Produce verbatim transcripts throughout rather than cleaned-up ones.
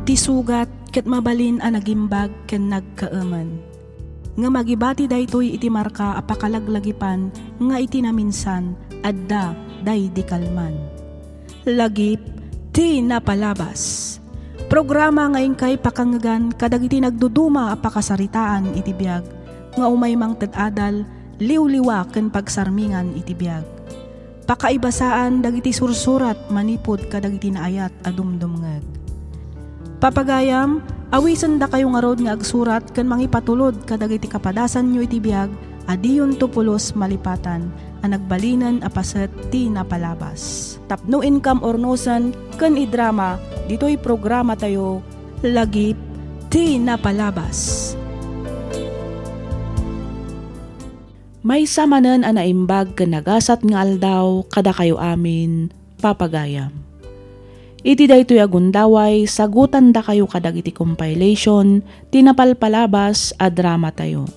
Ti sugat ket mabalin a nagimbag ken nagkaemen. Ngem agibati daytoy iti marka a pakalaglagipan nga iti naminsan, adda daydi kalman. Lagip ti napalabas. Programa nga inkay pakangngegan kadagiti nagduduma a pakasaritaan iti biag nga umay mangted adal, liwliwa ken pagsarmingan iti biag. Pakaibasaan dagiti sursurat manipud kadagiti naayat a dumdumngeg. Papagayam, awisendakayo ngarud nga agsurat ken mangipatulod kadagiti kapadasanyo iti biag a diyonto pulos malipatan a nagbalinen a paset ti napalabas. Tapno inkam urnosen ken idrama ditoy programatayo, Lagip ti Napalabas. Maysa manen a naimbag ken nagasat nga aldaw kadakayo amin, papagayam. Iti daytoy a gundaway, sagutandakayo kadagiti compilation ti napalpalabas a dramatayo.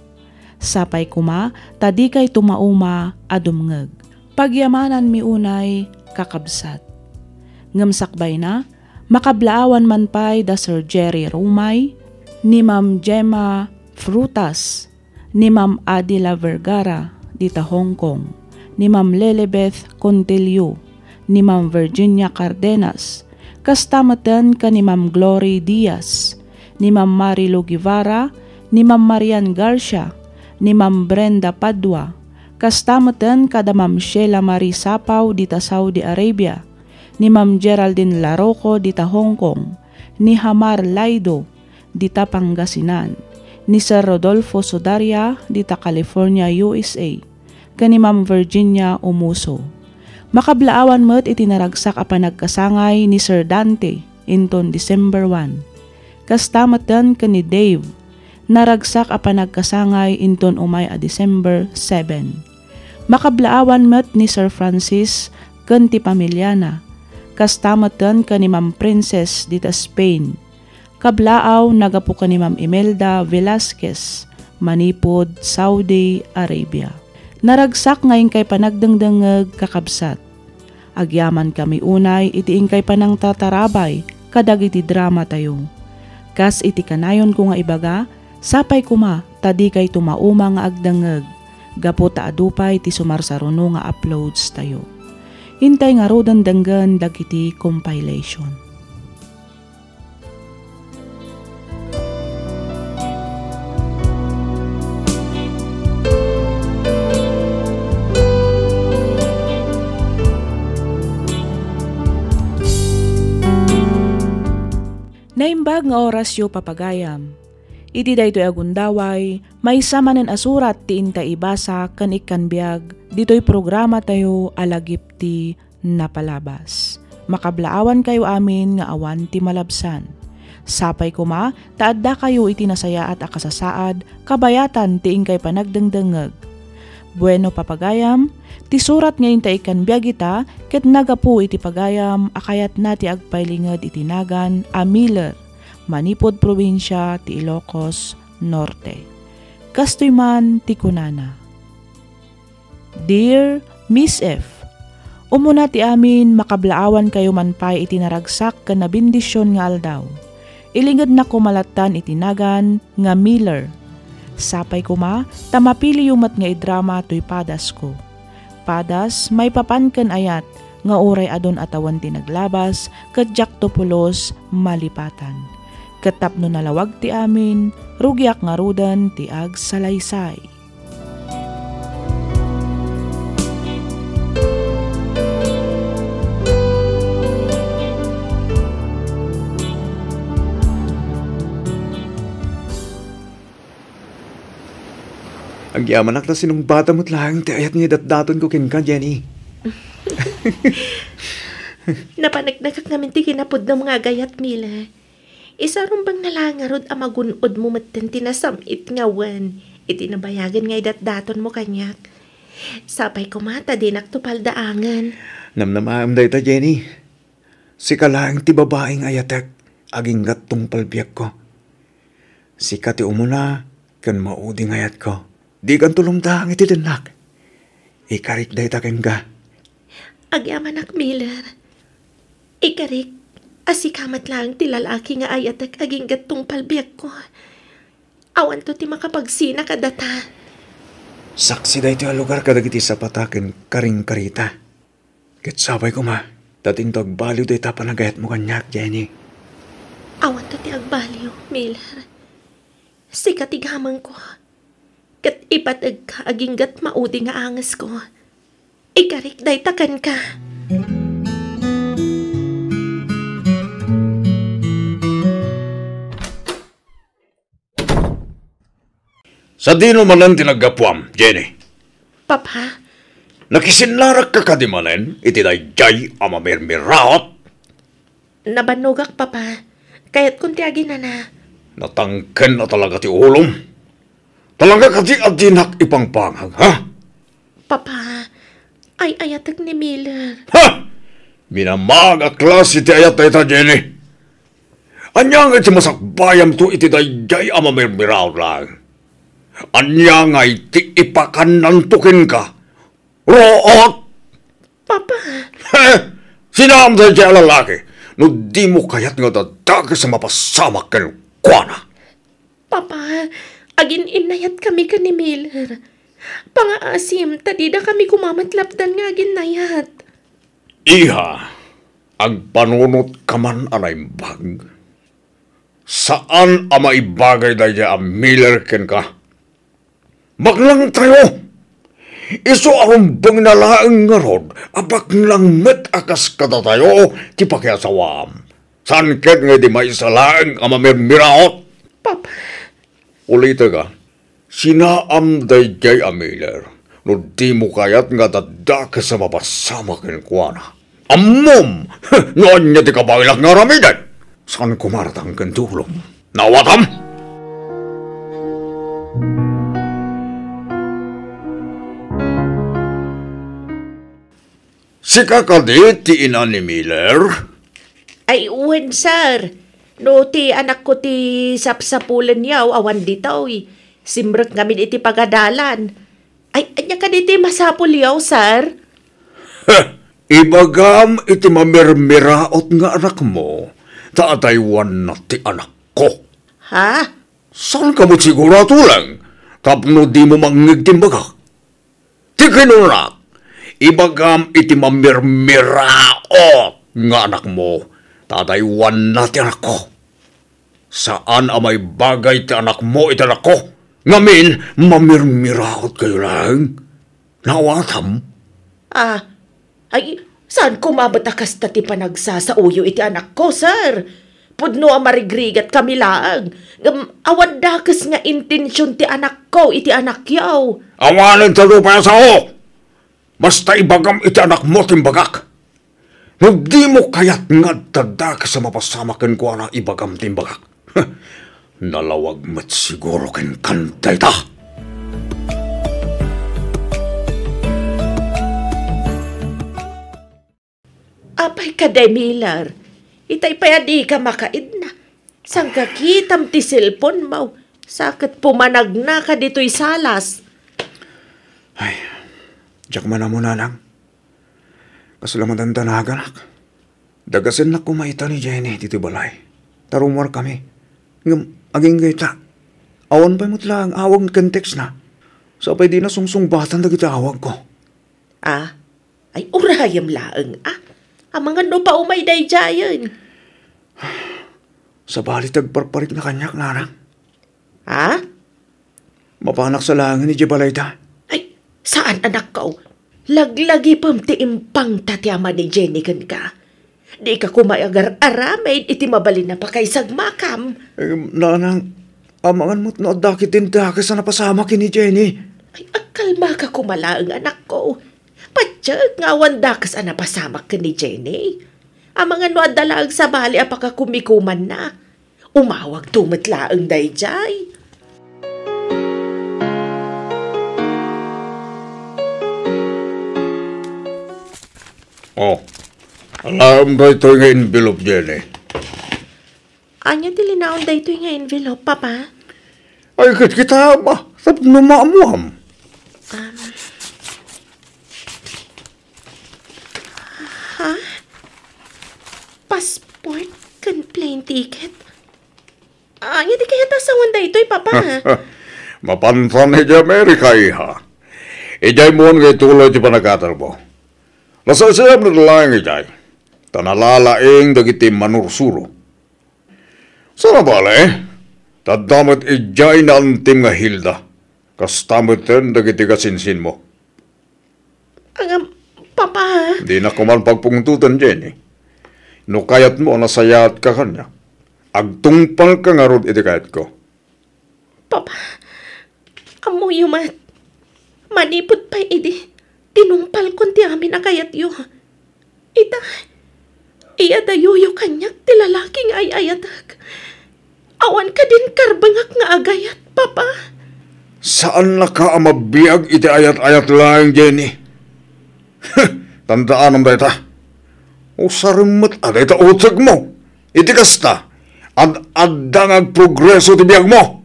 Sapay koma ta dikayto mauma a dumngeg. Pagyamananmi unay, kakabsat. Ngem sakbayna, makablaawan man pay da Sir Jerry Rumay, ni Ma'am Gemma Frutas, ni Ma'am Adela Vergara dita Hong Kong, ni Ma'am Lelebeth Contillo, ni Ma'am Virginia Cardenas, kasta metten ken ni Ma'am Glory Diaz, ni Ma'am Marilu Guevara, ni Ma'am Marian Garcia, ni Ma'am Brenda Padua, kasta metten kada Ma'am Sheila Marie Sapaw dita Saudi Arabia, ni Ma'am Geraldine Laroco dita Hong Kong, ni Hamar Laido, dita Pangasinan, ni Sir Rodolfo Sudaria dita California, U S A, ken ni Ma'am Virginia Umuso. Makablaawan met iti naragsak a panagkasangay ni Sir Dante inton December one. Kasta metten ken ni Dave, naragsak a panagkasangay inton umay a December seven. Makablaawan met ni Sir Francis ken ti pamiliana. Kasta metten ken ni Ma'am Princess dita Spain. Kablaaw, nagapu ken ni Ma'am Imelda Velasquez, manipud Saudi Arabia. Naragsak nga inkay panagdengdengngeg, kakabsat. Agyamankami unay iti inkay panangtatarabay kadagiti dramatayo. Kas iti kanayonko nga ibaga, sapay koma ta dikayto mauma nga agdengngeg, gapu ta adu pay ti sumarsaruno nga uploadstayo. Intay ngaruden denggen dagiti compilation. Naimbag nga orasyo, papagayam. Iti daytoy a gundaway, maysa manen a surat ti intay ibasa ken ikkan biag ditoy programatayo a Lagip ti Napalabas. Makablaawankayo amin nga awan ti malabsan. Sapay koma ta addakayo iti nasayaat a kasasaad kabayatan ti inkay panagdengdengngeg. Bueno, papagayam, ti surat nga intay ikkan biag ita ket nagapu iti pagayam a kayatna ti agpailinged iti nagan a Miller manipud probinsia ti Ilocos Norte. Kastoy man ti kunana. Dear Miss F, umuna ti amin, makablaawankayo man pay iti naragsak ken nabendision nga aldaw. Ilingednak koma lattan iti nagan nga Miller. Sapay koma ta mapiliyo met nga idrama toy padasko. Padas maipapan ken ayat nga uray adun a tawen ti naglabas ket diakto pulos malipatan. Ket tapno nalawag ti amin, rugiak ngaruden ti agsalaysay. Agyamanak ta sinungbatam met laeng ti ayat nga idatdatonko kenka, Jenny. Napaneknekak ngamin ti kinapudnom nga agayat, Mila. Isarumbangna la ngarud a magun-odmo metten ti nasam-it nga wen iti nabayagen nga idatdatonmo kaniak. Sapay koma ta dinakto paldaangen. Namnamaem dayta, Jenny. Sika laeng ti babai nga ayatek, agingga tungpal biagko. Sika ti umuna ken maudi nga ayatko. Dikanto lumdaang iti dennak. Ikarik dayta kenka. Agyamanak, Miller. Ikarik. Sika met laeng ti lalaki nga ayatek agingga tungpal biagko. Awanto ti makapagsina kadata. Saksi daytoy a lugar kadagiti sapata ken karingkarita. Ket sapay koma, ta dinto agbaliw dayta panagayatmo kaniak, Jenny. Awanto ti agbaliw, Miller. Sika ti gamengko. Ket ipategka aginggat maudi nga angesko. Ikarik dayta kenka. Sadino manen ti naggapuam, Jenny? Papa? Nakisinnarakka kadi manen iti daydiay a mamirmiraot? Nabannogak, Papa. Kayatkon ti aginana. Natangken a talaga ti ulom. Talaga kadi a dinak ipangpangag, ha? Papa, ay-ayatek ni Miller. Ha! Minamag a klase ti ayat dayta, Jenny. Ania ngay ti masakbayamto iti daydiay a mamirmiraot laeng? Ania ngay ti ipakannanto kenka? Ruot! Papa! He! Sinaam daydiay a lalaki no dimo kayat nga dadakes a mapasamak kenkuana. Papa, agin-innayatkami ken ni Miller. Pangaasim ta didakami koma met lapdan nga aginnayat. Iha, agpanunotka man a naimbag. Saan a maibagay daydiay a Miller kenka. Baklangtayo! Isu a rumbengna laeng ngarud a baklang met a kas kadatayo ti pakiasawaam. Saan ket nga idi maysa laeng a mamirmiraot? Papa. Ulitek, a, sinaam daydiay a Miller no dimo kayat nga dadakes a mapasamak kenkuana. Ammom no ania ti kabaelak nga aramiden. Saan koma a ratangken ti ulom. Naawatam? Sika kadi ti ina ni Miller? Ay, wen, sir. No ti anakko ti sapsapulenyo, awan ditoy. Simrek ngamin iti pagadalan. Ay, ania kadi ti masapulyo, sir? Heh! Ibagam iti mamirmiraot nga anakmo, ta adaywanna ti anakko. Ha? Saanka met siguro a tuleng tapno dimo mangngeg ti imbagak? Ti kinunak, ibagam iti mamirmiraot nga anakmo, ta adaywanna ti anakko. Saan a maibagay ti anakmo iti anakko, ngamin mamirmiraotkayo laeng. Naawatam? Ah, ay, saan koma met a kasta ti panagsasaoyo iti anakko, sir? Pudno a marigrigatkami laeng, ngem awan dakes nga intension ti anakko iti anakyo. Awanen ta dupay a sao! Basta ibagam iti anakmo ti imbagak. No dimo kayat nga adda dakes a mapasamak kenkuana, ibagam ti imbagak. Nalawag met siguro kenkan dayta. Apay kadi, Miller? Itay pay a dika makaidna. Saan ka kitam ti cellphone mo? Sa ket pumanagna ka ditoy salas. Ay, diak man ammo, nanang. Kasla madandanagan ak. Dagasennak koma ita ni Jenny ditoy balay. Ta rummuarkami. Ngem, agingga ita, awan pay met laeng awag ken textna. Sapay dina sungsungbatan dagiti awagko. Ah, ay, urayem laeng, ah. Amangan no paumay daydiayen. Sabali ti agparparikna kaniak, nanang. Ha? Mapanak sa laengen idiay balayda. Ay, saan, anakko? Laglagipem ti impangta ti ama ni Jenny kenka. Dika koma agar-aramid iti mabalin a pakaisagmakam. Eh, nanang, amangan met no adda ketdin dakes a napasamak ken ni Jenny. Ay, agkalmaka koma laeng, anakko. Patiek nga awan dakes a napasamak ken ni Jenny. Amangan no adda laeng sabali a pakakumikumanna. Umawagto met laeng daydiay. Oh, alaem daytoy nga envelope, Jenny. Ania ti linaon daytoy nga envelope, Papa? Ay, ket kita, ba, tapno maammuam. Um, ha? Pas-, Passport ken plane ticket. Ania ti kayat a sawen daytoy, Papa? Mapantan idiay Amerika, iha. Idiay mo nga ituloy ti panagadalmo. Nasaysayam na laeng idiay, ta nalalaing dagiti manursuro. Sana bale, tadda met idiay naantim nga Hilda, kasta meten dagiti kasinsinmo. Ngem, Papa. Dina koman pagpungtoten, Jenny. No kayatmo a nasayaatka kaniak, agtungpalka ngarud iti kayatko. Papa, ammoyo met, manipud pay idi tinungpalkon ti amin a kayatyo. Ita, iyadayoyo kaniak ti lalaki nga ay-ayatek. Awan kadin karbengak nga agayat, Papa. Saannaka a mabiag iti ayat-ayat laeng, Jenny. Tandaanam dayta. Usarem met a dayta utegmo. Iti kasta, ad-adda nga agprogreso ti biagmo.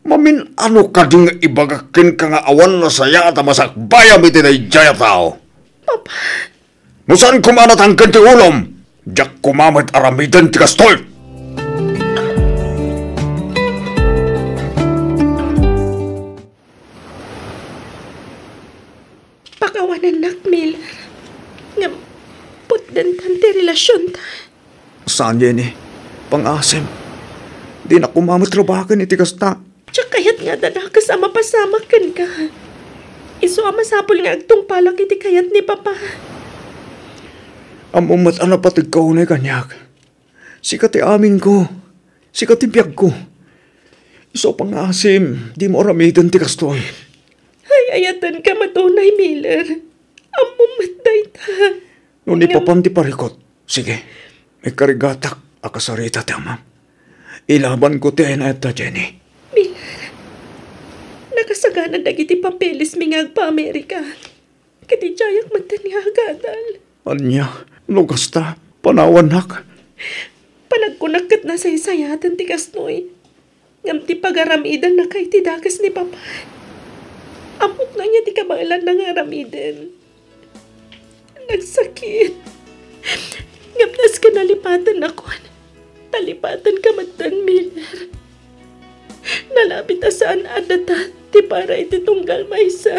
Mamin-ano kadi nga ibagak kenka nga awan nasayaat a masakbayam iti daydiay a tao? Papa. No saan koma a natangken ti ulom, diak koma met aramiden ti kastoy. Pakawanennak, Miller. Ngem, putdentan ti relasionta. Saan, Jenny? Pangaasim. Dina koma met rabaken iti kasta. Diak kayat nga adda dakes a mapasamak kenka. Isu a masapul nga agtungpalak iti kayat ni Papa. Ammom met a napategka unay kaniak. Sika ti aminko. Sika ti biagko. Isu a pangaasim, dimo aramiden ti kastoy. Ay-ayatenka met unay, Miller. Ammom met dayta. No ni Ngem- Papan ti parikut, sige, ikarigatak a kasarita ti amam. Ilabanko ti ay-ayatta, Jenny. Miller, nakasagana dagiti papelesmi nga agpa-Amerika. Ket idiayak metten nga agadal. Ania, no kasta, panawannak. Panagkunak ket nasaysayaaten ti kastoy. Ngem ti pagaramidennaka iti dakes ni Papa, ammok no ania ti kabaelanna nga aramiden. Nagsakit. Ngem nasken nalipatennakon. Nalipatenka metten, Miller. Nalabit a saan a data ti para iti tunggal maysa.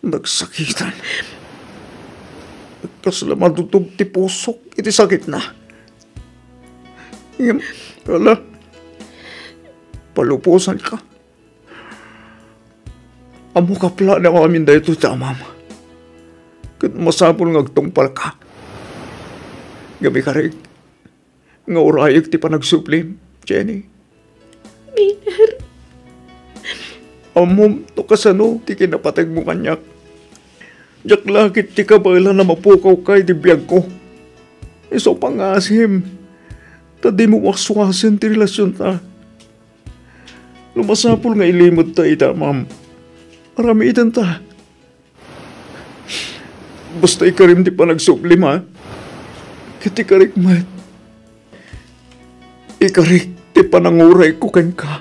Nagsakitan. Kasla madutog ti pusok iti sakitna. Ngem, ala, palubosanka. Ammok a plano amin daytoy ti amam. Ket masapul nga agtungpalka. Ngem ikarik, nga urayek ti panagsublim, Jenny. Miller. Ammom no kasano ti kinapategmo kaniak. Diak la ket ti kabaelan a mapukawka iti biagko. Isu a pangaasim, ta dimo waswasen ti relasionta. No masapul nga ilimedta iti amam, aramidenta. Basta ikarim ti panagsublim, ha? Ket ikarik met. Ikarik ti panangurayko kenka,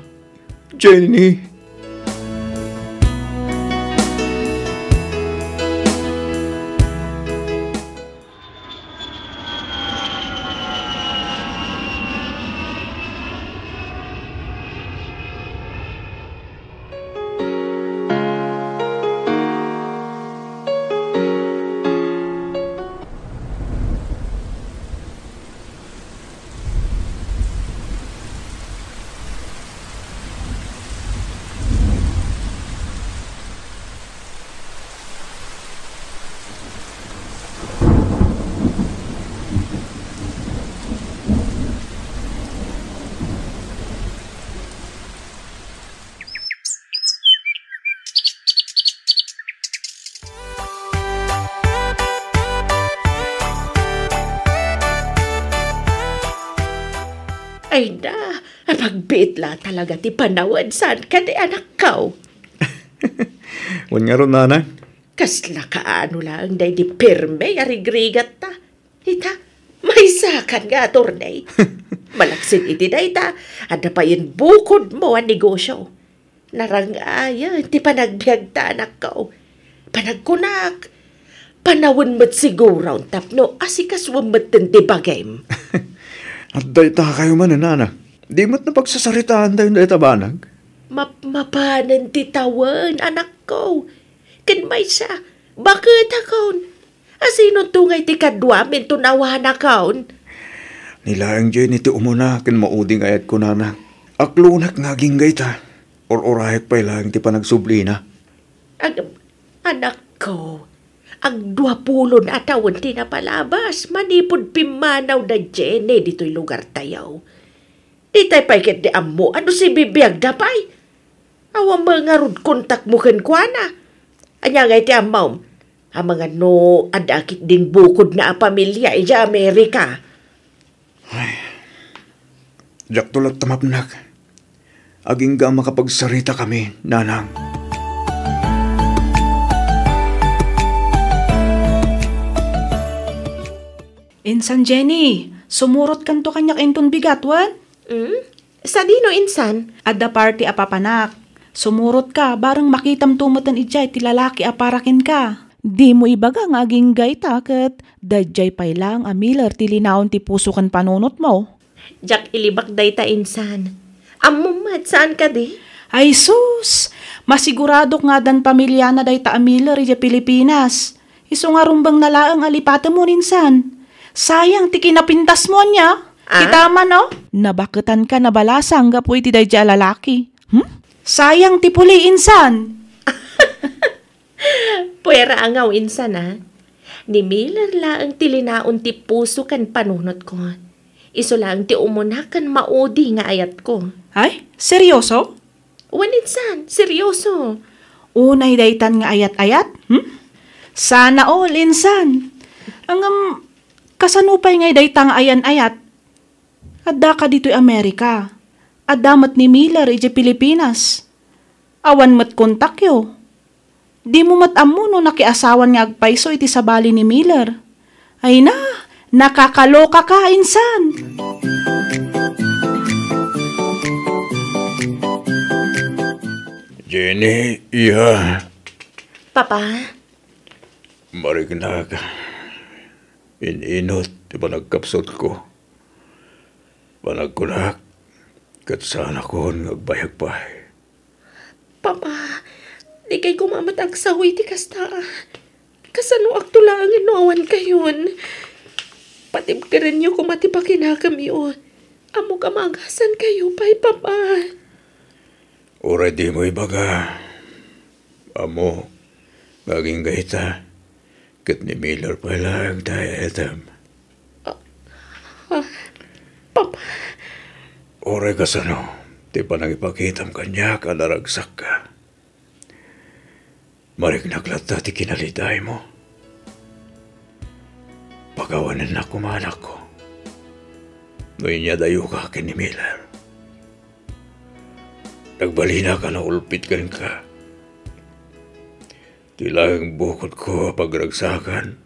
Jenny. Ay na, apagbiit la talaga ti panawen, saan kadi, anakko? Wen ngarud, nanang. Kasla kaano laeng daydi pirme a rigrigatta. Ita, maysakan nga attorney. Malaksid iti dayta, adda payen bukodmo a negosio. Narangayen ti panagbiagta, anakko. Panagkunak, panawen met siguron tapno asikasuem metten ti bagim. Adda itakayo manen, anak. Di met napagsasaritaan tayo dayta banag. Map-, mapanen ti tawen, anakko. Ken maysa, baketakon. Asino to ngay ti kaduam inton awanakon? Ni laeng Jenny ti umuna ken maudi nga ayatko, nana. Aklonek nga agingga ita. Ur-urayek pay laeng ti panagsublina. Ag-, anakko, agduapulon a tawen ti napalabas manipud pimmanaw da Jenny ditoy lugartayo. Ditay pay ketdi ammo a no sibibiagda pay. Awan met ngarud kontakmo kenkuana. Ania ngay ti ammom? Amangan no adda ketdin bukodna a pamilia idiay Amerika. Ay, diakto latta mapnek. Agingga a makapagsaritakami, nanang. Insan Jenny, sumurotkanto kaniak inton bigat wen? Hmm? Sadino, insan? Adda party a papanak. Sumurotka, bareng makitamto metten idiay ti lalaki a para kenka. Dimo ibaga nga agingga ita ket daydiay pay laeng a Miller ti linaon ti puso ken panunotmo. Diak ilibak dayta, insan. Ammom met, saan kadi? Ay sus! Masiguradok nga addan pamiliana dayta a Miller idiay Pilipinas. Isu nga rumbengna laeng a lipatemon, insan. Sayang ti kinapintasmo, ania? Ah? Kita man, oh. Nabaketanka nabalasang gapu iti daydiay a lalaki. Hmm? Sayang ti puli, insan. Puera a ngaw, insan, a. Ni Miller laeng ti linaon ti puso ken panunotko. Isu laeng ti umuna ken maudi nga ayatko. Ay, seryoso? Wen, insan, seryoso. Unay daytan nga ayat-ayat? Hmm? Sana all, insan. Ngem, kasano pay ngay dayta nga ayan-ayat? Addaka ditoy Amerika. Adda met ni Miller idiay Pilipinas. Awan met kontakyo. Dimo met ammo no nakiasawan nga agpayso iti sabali ni Miller. Ay na, nakakalokaka, insan. Jenny, iya. Papa? Mariknak. In-inut ti panagkapsutko. Panagkunak, ket saanakon nga agbayag pay. Papa, dikay koma met agsao iti kasta. Kasanoakto laengen no awankayon? Patibkerenyo koma ti pakinakemyo. Ammok a maagasankayo pay, Papa. Uray dimo ibaga, ammok nga agingga ita, ket ni Miller pay laeng ti ay-ayatem. Ah, ah, Papa. Uray kasano ti panangipakitam kaniak a naragsakka. Mariknak latta ti kinalidaymo. Pakawanennak koma, anakko, no inyadayoka ken ni Miller. Nagbalinak a naulpit kenka. Ti laeng bukodko a pagragsakan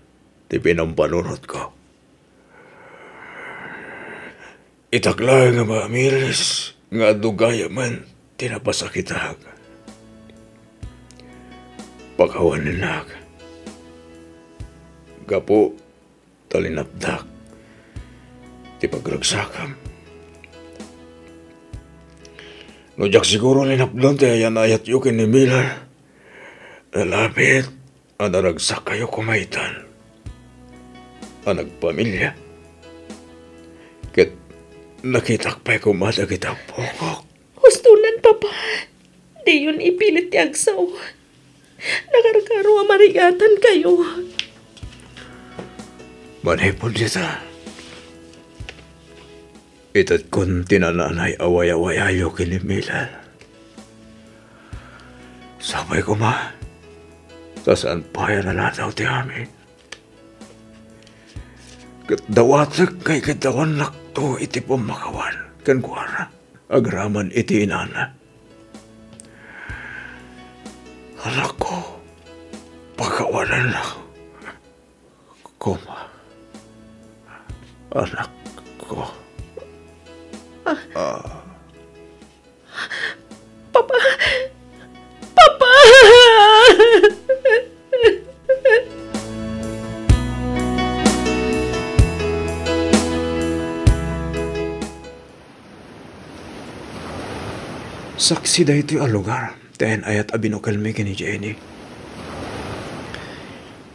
ti pinampanunotko. Itak laeng a maamiris nga adu gayamen ti napasakitak. Pakawanennak gapu ta linapdak ti pagragsakam. No diak siguro linapdan ti ayan-ayatyo ken ni Miller, nalabit a naragsakkayo koma itan a nagpamilia. Ket nakitak pay koma dagiti ammokok. Hustonan, Papa. Diyon ipilit ti agsao. Nakarkaro a marigatankayo. Manipud dita, itedkon ti nananay a wayawayayo ken ni Miller. Sapay koma, ta saan pay a naladaw ti amin. Ket dawatek nga ikaddawannakto iti pammakawan kenkuana agraman iti inana. Anakko, pakawanennak koma, anakko. Ah. Ah. Papa! Papa! Saksi daytoy a lugar ti ayan-ayat a binukelmi ken ni Jenny.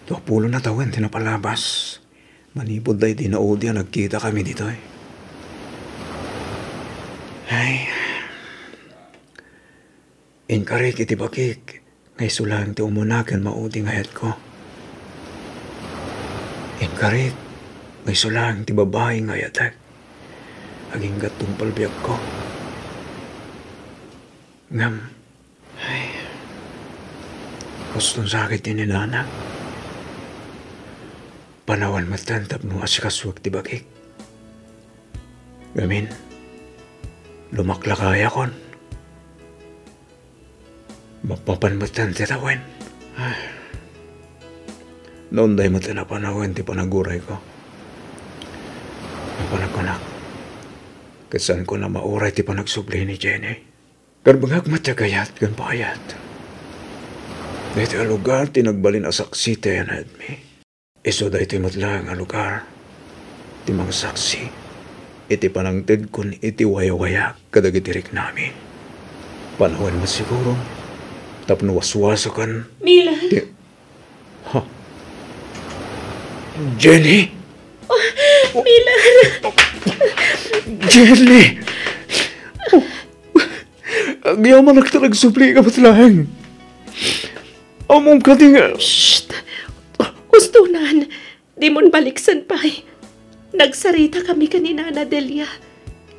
Dua pulo a tawen ti napalabas. Manipud daydi naudi a nagkitakami ditoy. Ay. Inkarik iti bakik nga isu laeng ti umuna ken maudi nga ayatko. Inkarik nga isu laeng ti babai nga ayatek. Agingga tungpal biagko. Ngem, ay, huston sakit ti ni nana. Panawen metten tapno asikasuek ti bakik. Ngamin, lumaklakayakon. Mapmapan metten ti tawen. Ay. Naunday metten a panawen ti panagurayko. Napan a kunak, ket saanko a mauray ti panagsubli ni Jenny. Karbengak met ti agayat ken paayat. Daytoy a lugar ti nagbalin a saksi ti ayan-ayatmi. Isu daytoy met laeng a lugar ti mangsaksi iti panangtedkon iti wayawayak kadagiti riknami. Panawen met siguro tapno waswasaken Mila. ti, ha? Jenny? Mila. Jenny! Oh, agyamanak ta nagsubli ka met laeng. Ammom kadi nga Shh! Hustonan, dimon baliksen pay. Nagsaritakami ken ni Nana Delia,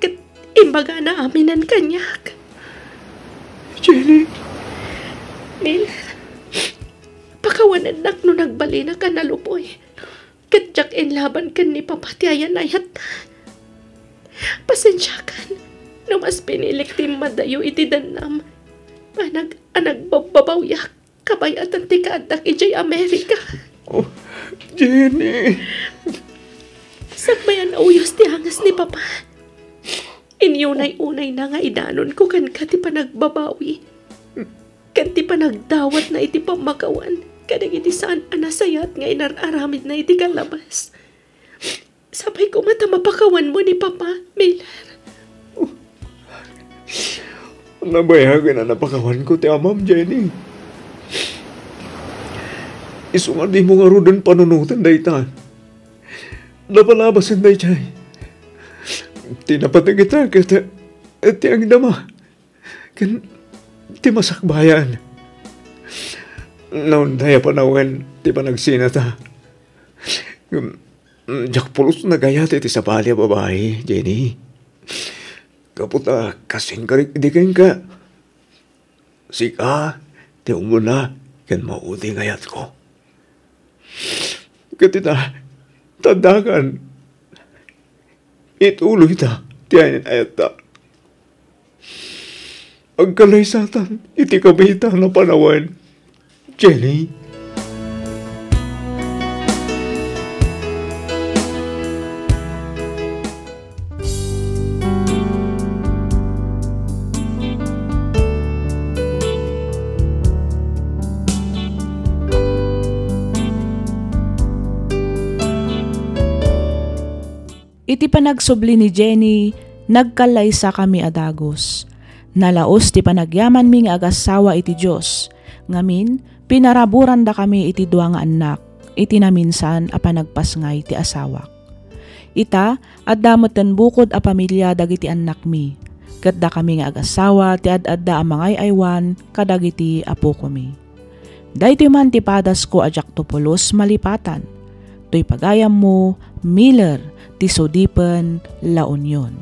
ket imbagana aminen kaniak. Jenny. Miller, pakawanennak no nagbalinak a naluboy, ket diak inlaban ken ni Papa ti ayan-ayat. Pasensiakan no mas pinilik ti immadayo iti dennam, a nag-, a nagbabbabawiak. Kabay-atan ti kaaddak idiay Amerika. Oh, Jenny. Sakbay a nauyos ti anges ni Papa, inyunay-unayna nga idanonko kenka ti panagbabawi ken ti panagdawatna iti pammakawan kadagiti saan a nasayaat nga inar-aramidna iti kallabas. Sapay koma ta mapakawanmo ni Papa, Miller. Nabayagen a napakawanko ti amam, Jenny. Isu nga dimo ngaruden panunoten dayta. Napalabasen daydiay ti napateg ita ket ti agdama ken ti masakbayan. Naunday a panawen ti panagsinata. Ngem, mm, diak pulos nagayat iti sabali a babai, Jenny. Gapu ta kas inkarik idi kenka, sika ti umuna ken maudi nga ayatko. Ket ita, taddakan, ituloyta ti ayan-ayatta. Agkalaysatan iti kabiitan a panawen, Jenny. Iti panagsubli ni Jenny, nagkalaysakami a dagus. Nalaus ti panagyamanmi nga agassawa iti Dios. Ngamin, pinaraburandakami iti dua nga annak, iti naminsan a panagpasngay ti asawak. Ita, adda metten bukod a pamilia dagiti annakmi, ket dakami nga agassawa ti ad-adda a mangay-aywan kadagiti apokomi. Daytoy man ti padasko a diakto pulos malipatan. Toy pagayammo, Miller, ti sudipen La Union.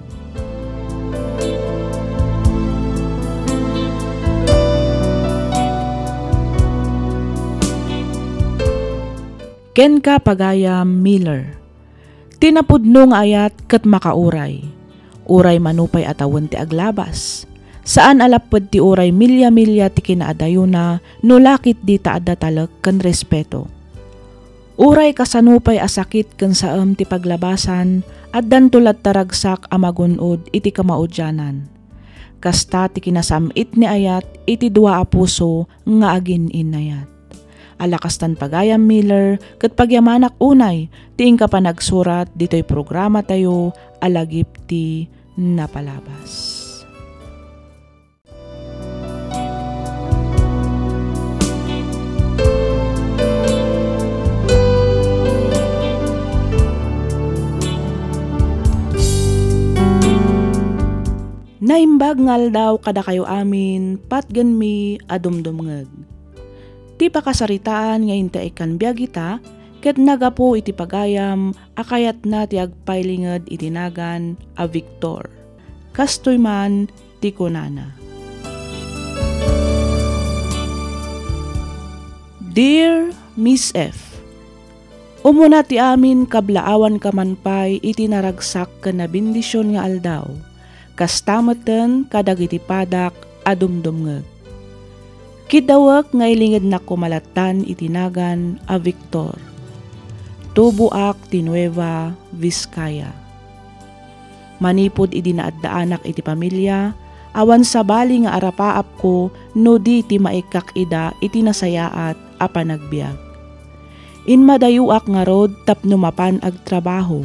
Kenka, pagayam Miller. Ti napudno nga ayat ket makauray. Uray mano pay a tawen ti aglabas. Saan a lapped ti uray milia-milia ti kinaadayona no la ketdi ta adda talek ken respeto. Uray kasano pay a sakit ken saem ti paglabasan, addanto latta ragsak a magun-od iti kamaudianan. Kasta ti kinasam-it ni ayat iti dua a puso nga agin-innayat. Ala kastan pagayam Miller, ket pagyamanak unay ti inka panagsurat ditoy programatayo a lagip ti napalabas. Naimbag nga aldaw kadakayo amin, patgenmi a dumdumngeg. Ti pakasaritaan nga inta ikkan biag ita, ket nagapu iti pagayam a kayatna ti agpailinged iti nagan a Victor. Kastoy man ti kunana. Dear Miss F, Umuna ti amin, kablaawanka man pay iti naragsak ken nabendision nga aldaw. Kasta metten kadagiti padak a dumdumngeg. Kiddawek nga ilingednak koma lattan iti nagan a Victor. Tuboak ti Nueva Vizcaya. Manipud idi naaddaanak iti pamilia, awan sabali nga arapaapko no di ti maikkak ida iti nasayaat a panagbiag. Immadayoak ngarud tapno mapan agtrabaho.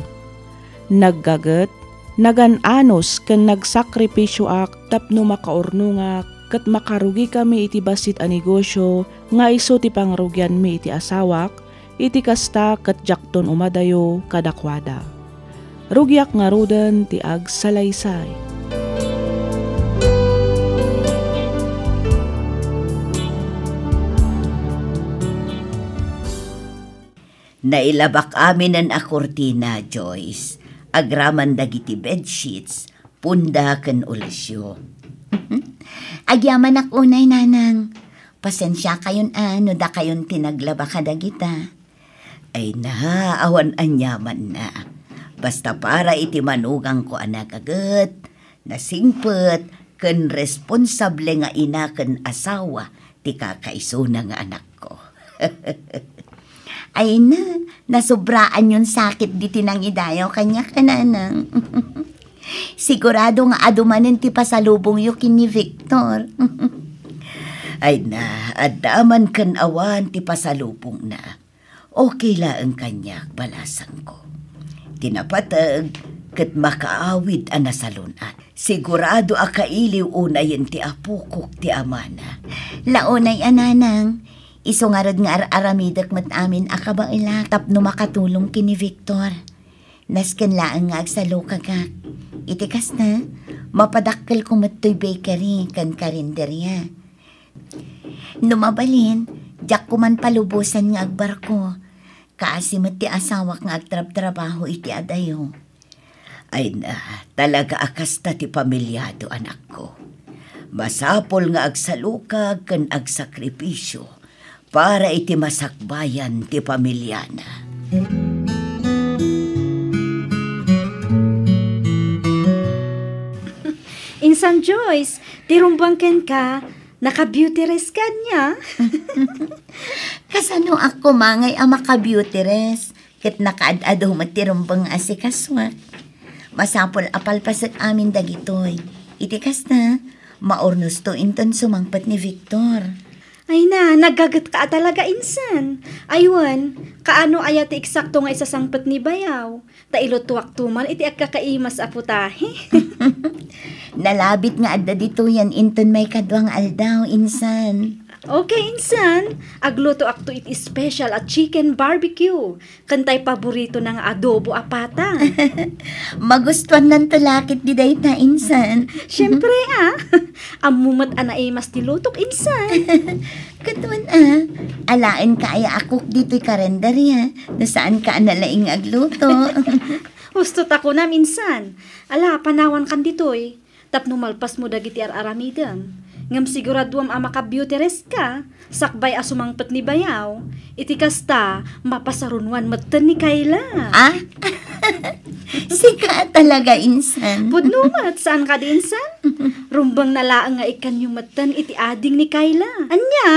Naggaget, nagan-anos ken nagsakripisioak tapno makaurnongak ket makarugikami iti bassit a negosio nga isu ti pangrugianmi iti asawak, iti kasta ket diakton umadayo kadakuada. Rugiak ngaruden ti agsalaysay. Nailabak aminen a kurtina, Joyce, agraman dagiti bedsheets, punda ken ulisyo. Agyamanak unay, Nanang. Pasensiakayon a no dakayon ti naglaba kadagita. Ay na, awan aniamanna. Basta para iti manugangko a nagaget, nasingpet, ken responsable nga ina ken asawa ti kakaisuna nga anakko. Ay na, nasobraanyon sakit diti nangidayaw kaniak, Nanang. Sigurado nga adu manen ti pasalubongyo ken ni Victor. Ay na, adda man ken awan ti pasalubongna. Okay laeng kaniak, balasangko. Ti napateg ket makaawid a nasalun-at. Sigurado a kailiw unayen ti apokok ti amana. Launay a, Nanang, isu ngarud nga ar-aramidek met amin a kabaelak tapno makatulong ken ni Victor. Nasken laeng nga agsalukagak. Iti kasta, mapadakkelko met toy bakery ken karinderya. No mabalin, diakko man palubosan nga agbarko. Kaasi met ti asawak nga agtrabtrabaho iti adayo. Ay na, talaga a kasta ti pamiliado, anakko. Masapul nga agsalukag ken agsakripisio para iti masakbayan ti pamiliana. Insan Joyce, ti rumbeng kenka, naka-beauty rest ka ania? Kasanoak koma ngay a maka-beauty rest? Ket nakaad-adu met ti rumbeng nga asikasuak. Masapul a palpasek amin dagitoy. Iti kasta, maurnosto inton sumangpet ni Victor. Ay na, naggagetka a talaga, insan. Ay wen, kaano aya ti eksakto nga isasangpet ni bayaw? Ta ilutuakto man iti agkakaimas a putahe. Nalabit nga adda ditoyen inton maikadua nga aldaw, insan. Okay, insan. Aglutoakto iti special a chicken barbecue. Ken tay paboritona nga adobo a pata. Magustuannanto la ketdi dayta, insan. Siempre, a. Ammo met a naimas ti lutok, insan. Ket wen a, alaenka aya a cook ditoy karinderya, no saanka a nalaing nga agluto. Husto ta kunam, insan. Ala, panawankan ditoy. Tapno malpasmo dagiti ar-aramidem. Ngem siguraduam a maka-beauty rest ka, sakbay a sumangpet ni bayaw. Iti kasta, mapasarunoan metten ni Kayla. Ah? Sika talaga, insan. Pudno met, saan kadi, insan? Rumbengna laeng nga ikkanyo metten iti ading ni Kayla. Ania?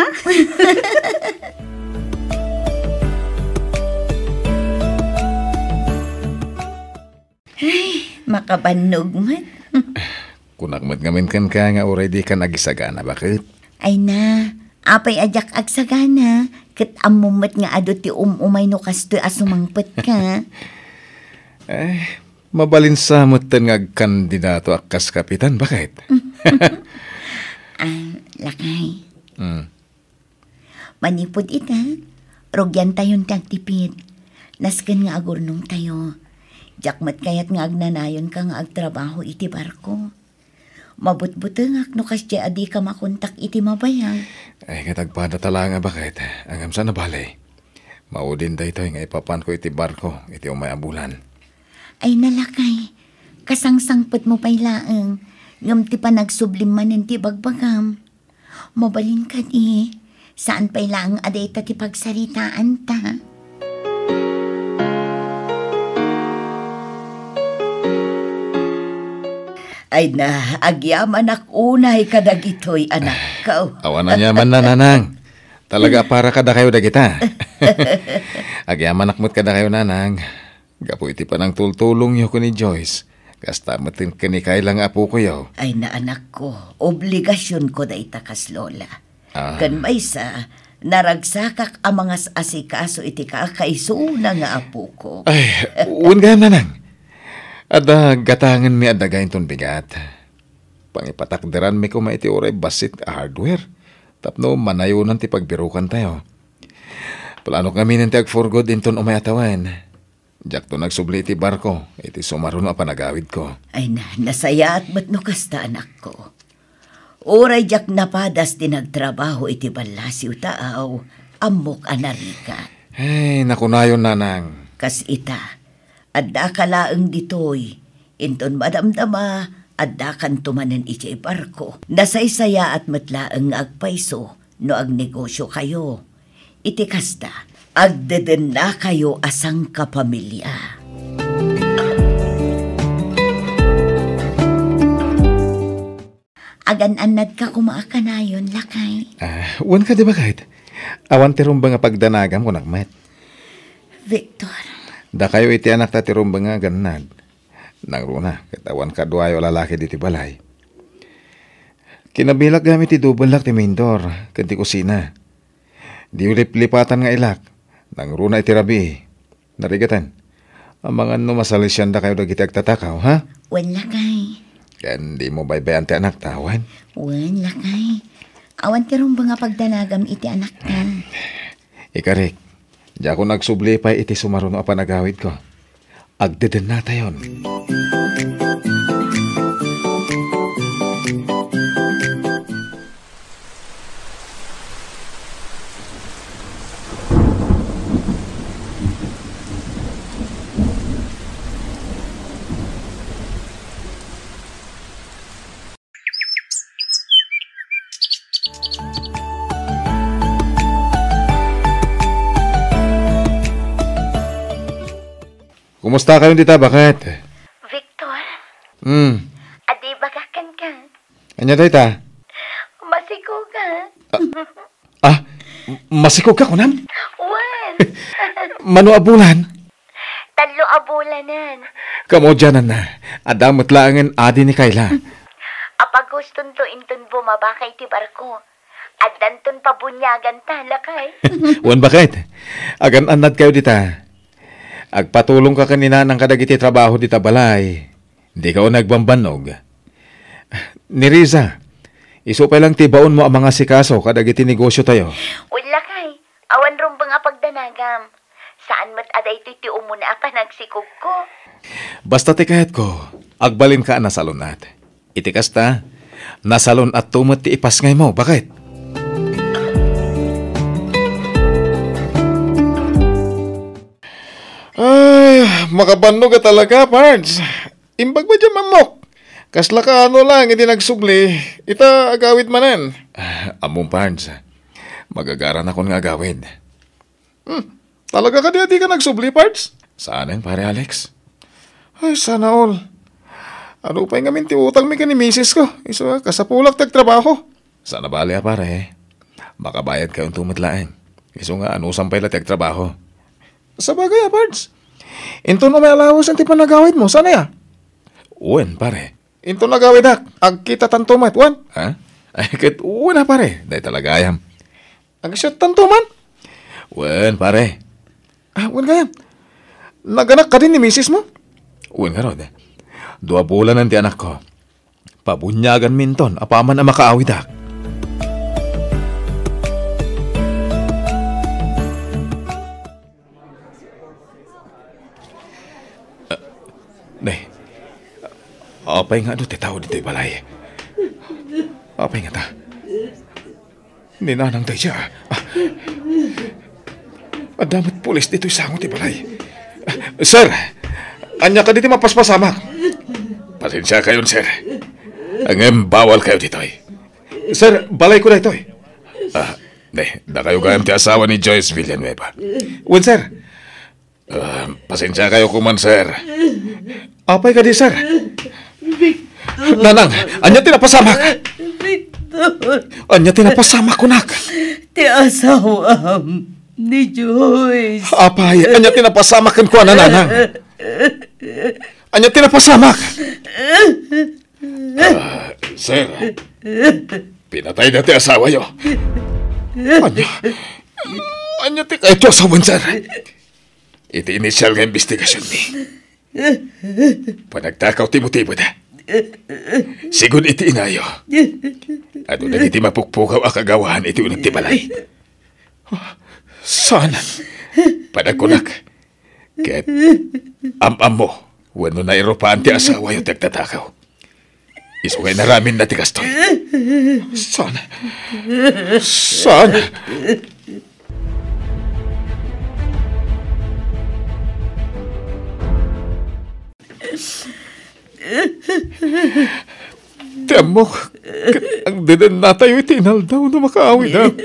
Ay, makabannog met. Kunak met ngamin kenka nga uray dikan agisagana, baket? Ay na, apay a diak agsagana, ket ammom met nga adu ti um-umay no kastoy a sumangpetka. Ay, mabalin sa metten nga agkandidato a kas kapitan, baket? Ah, lakay. Hmm. Manipud ita, rugiantayon ti agtipid. Nasken nga agurnongtayo. Diak met kayat nga agnanayonka nga agtrabaho iti barko. Mabutbutengak no kasdiay a dika makontak iti mabayag. Ay, ket agpada ta laeng a baket. Ngem saan a bale. Maudin daytoy nga ipapanko iti barko iti umay a bulan. Ay, lakay, kasangsangpetmo pay laeng, ngem ti panagsublim manen ti ibagbagam. Mabalin kadi, saan pay laeng a dayta ti pagsaritaanta. Ay na, agyamanak unay kadagitoy, anakko. Awan aniaman, Nanang. Talaga a para kadakayo dagita. Agyamanak met kadakayo, Nanang. Gapu iti panangtultulongyo ken ni Joyce, kasta met ken ni Kayla nga apokoyo. Ay na, anakko, obligasionko dayta kas lola. Ah. Ken maysa, naragsakak a mangas-asikaso iti kakaisuna nga apoko. Ay, wen gayam, Nanang. Adda gatangenmi a daga inton bigat. Pangipatakderanmi koma iti uray bassit a hardware tapno manayonan ti pagbirukantayo. Planok ngaminen ti agpurgod inton umay a tawen. Diakto nagsubli iti barko iti sumaruno a panagawidko. Ay na, nasayaat met no kasta, anakko. Uray diak napadas ti nagtrabaho iti ballasiw taaw, ammok a narigat. Ay, nakunayon, Nanang. Kas ita, addaka laeng ditoy, inton madamdama, addakanto manen idiay barko. Nasaysayaat met laeng nga agpayso no agnegosiokayo. Iti kasta, agdedennakayo a sangkapamilia. Agan-annadka koma a kanayon, lakay. Ah, wen kadi, baket? Awan ti rumbeng a pagdanagam, kunak met. Victor. Dakayo iti anakta ti rumbeng nga agannad. Nangruna, ket awan kaduayo a lalaki ditoy balay. Kinabilak gayam iti dubellak ti main door ken ti kusina. Diyo liplipatan nga ilak. Nangruna iti rabii. Narigaten. Amangan no masalisiandakayo dagiti agtatakaw, ha? Wen, lakay. Ken dimo baybay-an ti anakta, wen? Wen, lakay. Awan ti rumbeng a pagdanagam iti anakta. Ikarik, diakon agsubli pay iti sumaruno a panagawidko. Agdedennatayon. Kumusta kayon dita, baket? Victor? Hmm. Adi, ibagak kenka. Ania dayta? Masikog ka. Ah, ah, m-, masikog ka, kunam? Wen. Mano a bulan? Tallo a bulanen. Kamaudiananna, adda met laengen adi ni Kayla. Apagustonto inton bumabaka iti barko. Addanton pabuniaganta, lakay. Wen, baket. Agan-annadkayo dita. Agpatulongka ken ni Nanang kadagiti trabaho dita balay. Dika unay agbambannog. Ni Riza, isu pay lang ti baonmo a mangasikaso kadagiti negosiotayo. Wen, lakay, awan rumbeng a pagdanagam. Saan met a daytoy ti umuna a panagsikogko. Basta ti kayatko, agbalinka a nasalun-at. Iti kasta, nasalun-atto met ti ipasngaymo, baket? Ay, makabannog a talaga, Pards. Imbag met diay ammok. Kasla kaano lang iti nagsubli, ita agawid manen. Ah, ammom, Pards. Magagaranakon nga agawid. Hmm, talaga kadi a dika nagsubli, Pards? Saanen, Pare Alex. Ay, sana all. Adu pay ngamin ti utangmi ken ni misis ko. Isu a, kasapulak ti agtrabaho. Saan a bale a, pare. Makabayadkayonto met laeng. Isu nga, anusam pay la ti agtrabaho. Sabagay a, Pards. Inton umay allowance ti panagawidmo, saan aya? Wen, pare. Inton agawidak, agkitatanto met, wen? Ha? Ay, ket wen a, pare. Dayta la gayam. Agsiattanto man? Wen, pare. Ah, wen gayam. Naganak kadi ni misismo? Wen ngarud. Dua bulanen ti anakko. Pabuniaganminton apaman a makaawidak. Ah, ne. Apay nga adu ti tao ditoy balay? Apay ngata? Ni Nanang dayta. Ah. Adda met pulis ditoy sango ti balay. Ah, sir, ania kadi ti mapaspasamak? Pasensiakayon, sir. Ngem bawalkayo ditoy. Sir, balayko daytoy. Ah, ne, dakayo gayam ti asawa ni Joyce Villanueva. Wen, sir. Ah, pasensiakayo koma, sir. Apay kadi, sir? Victor. Nanang, ania ti napasamak? Victor. Ania ti napasamak, kunak? Ti asawam ni Joyce. Apay, ania ti napasamak kenkuana, Nanang? Ania ti napasamak? Ah, sir, pinatayda ti asawayo. Ania? Ania ti kayatyo a sawen, sir? Iti initial nga investigasionmi, panagtakaw ti motibona. Sigun iti inayo, adu dagiti mapukpukaw a kagawaan iti uneg ti balay. Saan? Panagkunak, ket am-ammo wenno nairupaan ti asawayo ti agtatakaw. Isu nga inaramidna ti kastoy. Saan? Saan? Ti ammok, ket agdedennatayo iti inaldaw no makaawidak.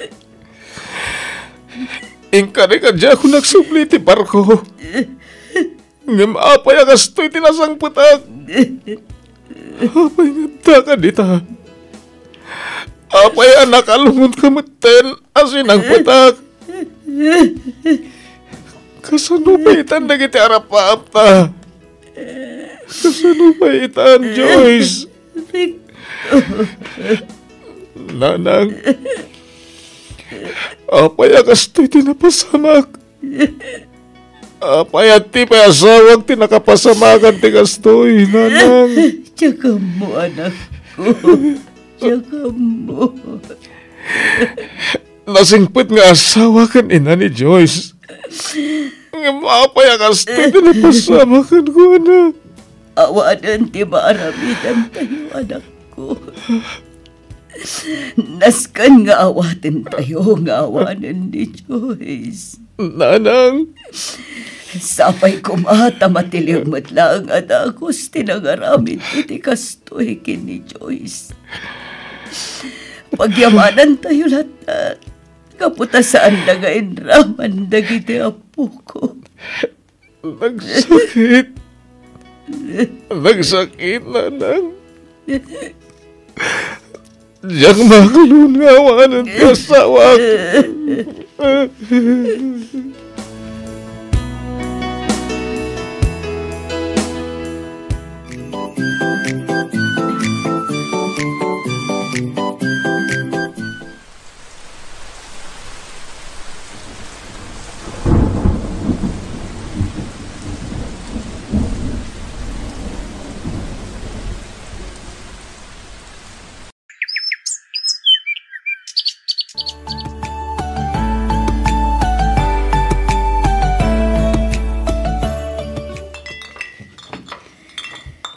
Inkari kadi a kunak subli ti barko. Ngem apay a kastoy ti nasangpetak? Apay nga adda kadita? Apay a nakalungonka metten a sinangpetak? Kasano pay itan dagiti arap-apta? Kasano pay itan, Joyce? Nanang, apay a kastoy ti napasamak? Apay a ti pay asawak ti nakapasamakan ti kastoy, Nanang? Diak ammo, anakko. Diak ammo. Nasingpet nga asawa ken ina ni Joyce. Ngem apay a kastoy ti napasamak kenkuana? Awanen ti maaramidantayo, anakko. Nasken nga awatentayo nga awanen ni Joyce. Nanang. Sapay koma ta matiliw met laeng a dagus ti nangaramid iti kastoy ken ni Joyce. Pagyamanantayo latta, gapu ta saanda nga inraman dagiti apoko. Nagsakit. Nagsakit, Nanang. Diak makalun nga awanen ti asawak.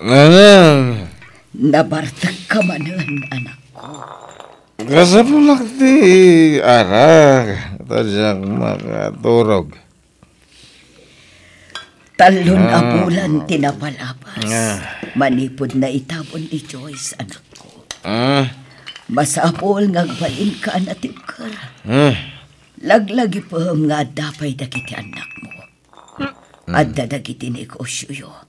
Nanang. Nabartekka manen, anakko. Kasapulak ti arak, ta diak makaturog. Tallon a Ah. bulan ti napalabas Ah. manipud naitabon ni Joyce, anakko. Ah. Masapul nga agbalinka a natibker. Ah. Laglagipem nga adda pay dagiti annakmo. Mm. Adda dagiti negosioyo.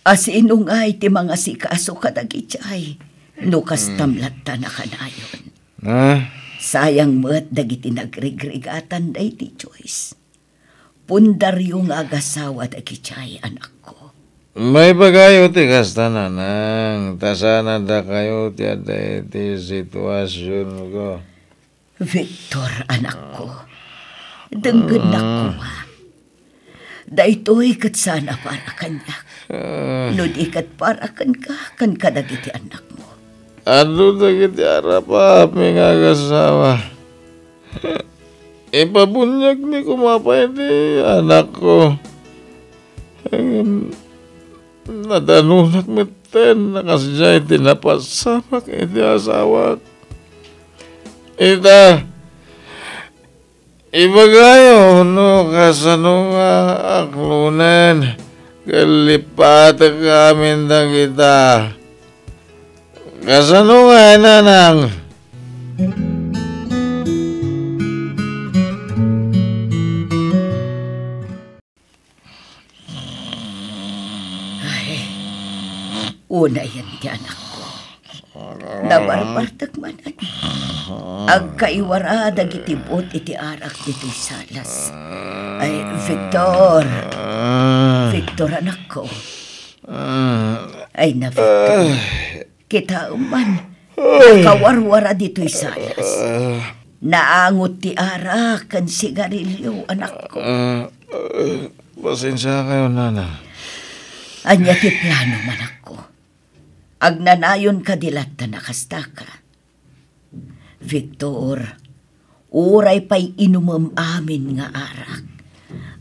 Asino ngay ti mangasikaso kadagiti ay no kastam Mm. latta nakanayon? Ah. Sayang met dagiti nagrigrigatan daydi Joyce. Pundaryo nga agasawa dagiti ay, anakko. Maibagayo ti kasta, Nanang, ta saan a dakayo ti adda iti situasionko. Victor, anakko, denggennak Mm. koma. Daytoy ket saan a para kaniak. Ah. No di ket para kenka, ken kadagiti annakmo. Adu dagiti arap-aapmi nga agasawa. Ipabuniagmi koma pay ti anakko. Ngem nadanonak met Ken nakasdiay ti napasamak iti asawak. Ita, ibagayo no kasano nga aklonen ken lipatek amin dagita. Kasano nga, nanang? Ay, unayen ti anakko. Nabarbartek manen. Agkaiwara dagiti buot iti arak ditoy salas. Ay, Victor. Victor, anakko. Ay na, Victor. Kitaem man, nakawarwara ditoy salas. Naangot ti arak ken sigarilio, anakko. Ah, ah, pasensiakayo, nana. Ania ti plano, anakko? Agnanayon kadi latta a kastaka? Victor, uray pay inumem amin nga arak,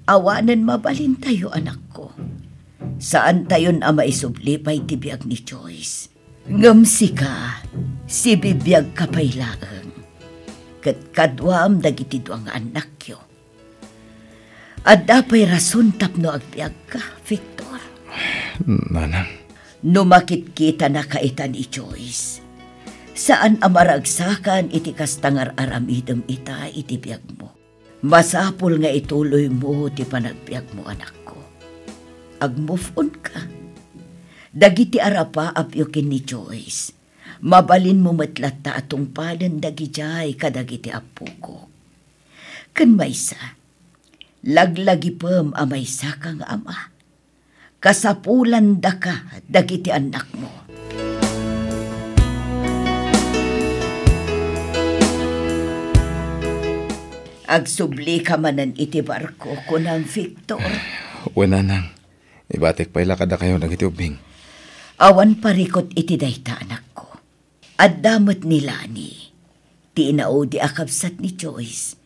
awanen mabalintayo, anakko. Saantayon a maisubli pay ti biag ni Joyce. Ngem sika, sibibiagka pay laeng, ket kaduam dagiti dua nga annakyo. Adda pay rason tapno agbiagka, Victor. Nanang. No makitkitanaka ita ni Joyce, saan a maragsakan iti kasta nga ar-aramidem ita iti biagmo. Masapul nga ituloymo ti panagbiagmo, anakko. Ag-move on ka. Dagiti arapaapyo ken ni Joyce, mabalinmo met latta a tungpalen dagidiay kadagiti appokok. Ken maysa, laglagipem a maysaka nga ama. Kasapulandaka dagiti annakmo. Agsublika manen iti barko, kunam, Victor. Wen, nanang. Ibatik pay la kadakayo dagiti ubbing. Awan parikut iti dayta, anakko. Adda met ni Lani, ti inaudi a kabsat ni Joyce.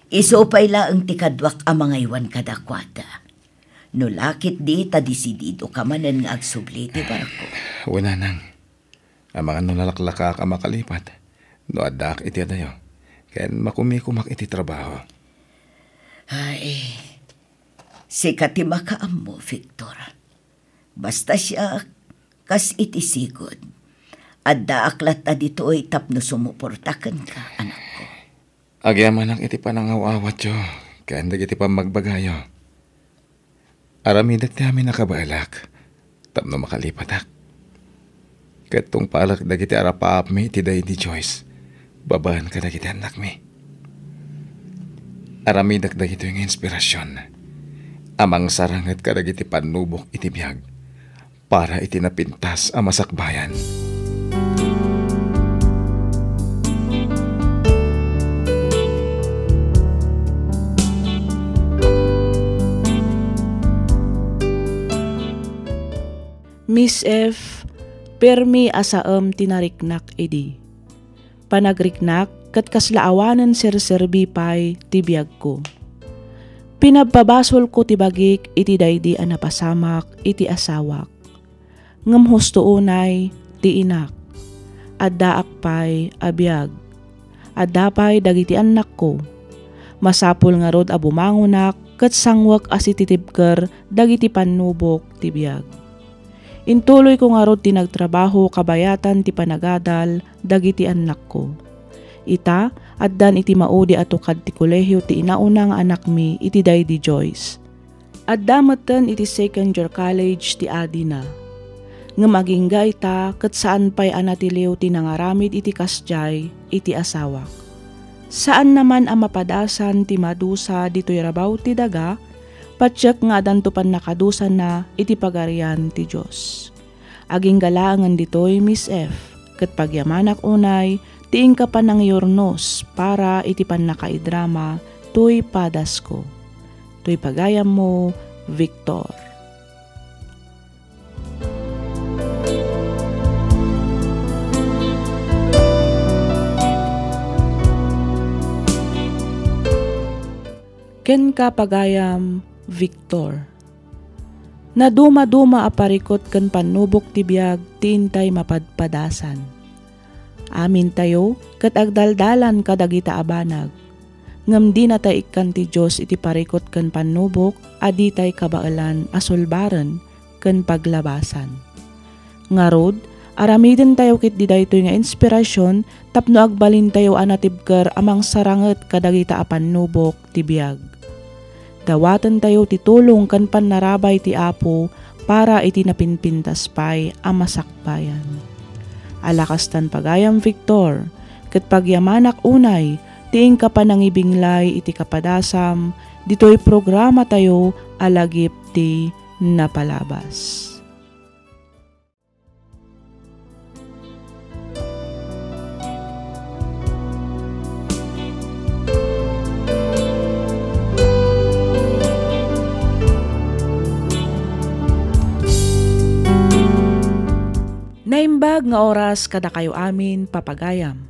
Isu pay laeng ti kaduak a mangaywan kadakuada. No la ketdi ta desididoka manen nga agsubli ti barko. Wen, nanang. Amangan no nalaklakaak a makalipat, no addaak iti adayo, ken makumikumak iti trabaho. Ay, sika ti makaammo, Victor. Basta siak, kas iti sigud, addaak latta ditoy tapno sumuporta kenka, anakko. Agyamanak iti panangaw-awatyo ken dagiti pammagbagayo. Aramidek ti amin a kabaelak tapno makalipatak. Ket tungpalek dagiti arapaapmi iti daydi Joyce babaen kadagiti annakmi. Aramidek dagitoy nga inspirasyon a mangsaranget kadagiti pannubok iti biag para iti napintas a masakbayan. Miss F, permi a saem ti nariknak idi. Panagriknak ket kasla awanen serserbi pay ti biagko. Pinabpabasolko ti bagik iti daydi a napasamak iti asawak. Ngem husto unay ti inak. Addaak pay a biag. Adda pay dagiti annakko. Masapul ngarud a bumangonak ket sangwek a sititibker dagiti pannubok ti biag. Intuloyko ngarud ti nagtrabaho kabayatan ti panagadal dagiti annakko. Ita, addan iti maudi a tukad ti kolehio ti inauna nga anakmi iti daydi Joyce. Adda metten iti second year college ti adina. Ngem agingga ita ket saan pay a natiliw ti nangaramid iti kasdiay iti asawak. Saanna man a mapadasan ti madusa ditoy rabaw ti daga, patiek nga adanto pannakadusana iti Pagarian ti Dios. Agingga laengen ditoy, Miss F, ket pagyamanak unay ti inka panangiyurnos para iti pannakaidrama toy padasko. Toy pagayammo, Victor. Kenka, pagayam, Victor. Nadumaduma a parikut ken pannubok ti biag ti intay mapadpadasan. Amintayo ket agdaldalan kadagita a banag. Ngem dinatay ikkan ti Dios iti parikut ken pannubok a ditay kabaelan a sulbaren ken paglabasan. Ngarud, aramidentayo ketdi daytoy nga inspirasyon tapno agbalintayo a natibker a mangsaranget kadagita a pannubok ti biag. Dawatentayo ti tulong ken pannarabay ti Apo para iti napinpintas pay a masakbayan. Ala kastan, pagayam Victor, ket pagyamanak unay ti inka panangibinglay iti kapadasam ditoy programatayo a Lagip ti Napalabas. Naimbag nga oras kadakayo amin, papagayam.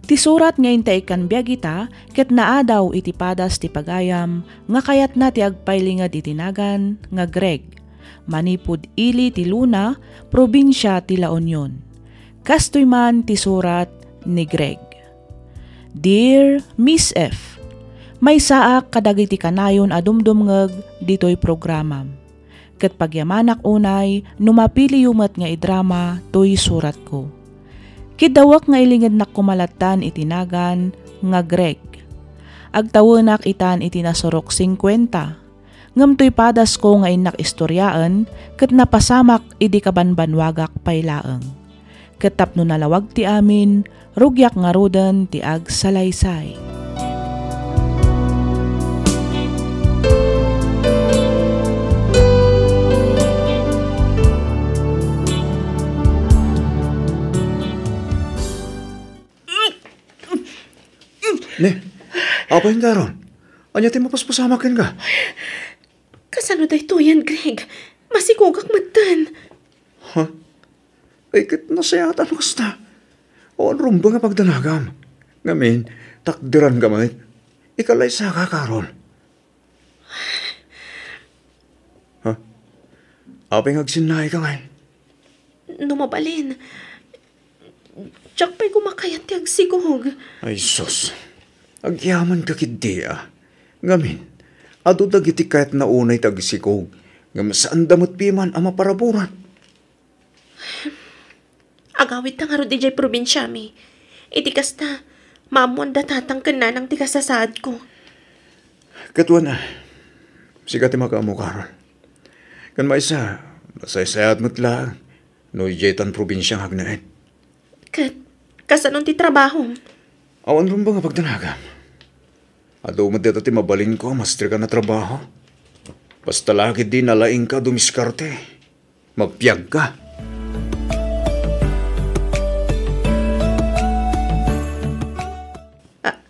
Ti surat nga intay ikkan biag ita ket naadaw iti padas ti pagayam nga kayatna ti agpailinged iti nagan nga Greg, manipud ili ti Luna, probinsia ti La Union. Kastoy man ti surat ni Greg. Dear Miss F, maysaak kadagiti kanayon a dumdumngeg ditoy programam. Ket pagyamanak unay no mapiliyo met nga idrama toy suratko. Kiddawek nga ilingednak koma lattan iti nagan nga Greg. Agtawenak itan iti nasurok singkuenta. Ngem toy padasko nga innak istoriaen ket napasamak idi kabanbanwagak pay laeng. Ket tapno nalawag ti amin, rugiak ngaruden ti agsalaysay. Ne, apay nga aron? Ania ti mapaspasamak kenka? Kasano daytoyen, Greg? Masikogak metten. Ha? Ay, ket nasayaat no kasta. Awan rumbeng a pagdanagam. Ngamin, takderanka met. Ikalaysaka, Carol. Ha? Apay nga agsinnaika ngay? No mabalin, diak pay koma kayat ti agsikog. Ay, sus. Agyamanka ketdi a. Ngamin, adu dagiti kayatna unay ti agsikog, ngem saanda met piman a maparaburan. Agawidta ngarud idiay probinsiami. Iti kasta, maammoanda tatang ken nanang ti kasasaadko. Ket wen a, sika ti makaammo, Carol. Ken maysa, nasaysayaat met laeng no idiay tan probinsia nga agnaed. Ket, kasano ti trabahom? Awan rumbeng a pagdanagam. Adu met dayta ti mabalinko a mastrika a trabaho. Basta la ketdi nalaingka a dumiskarte. Magbiagka. A-,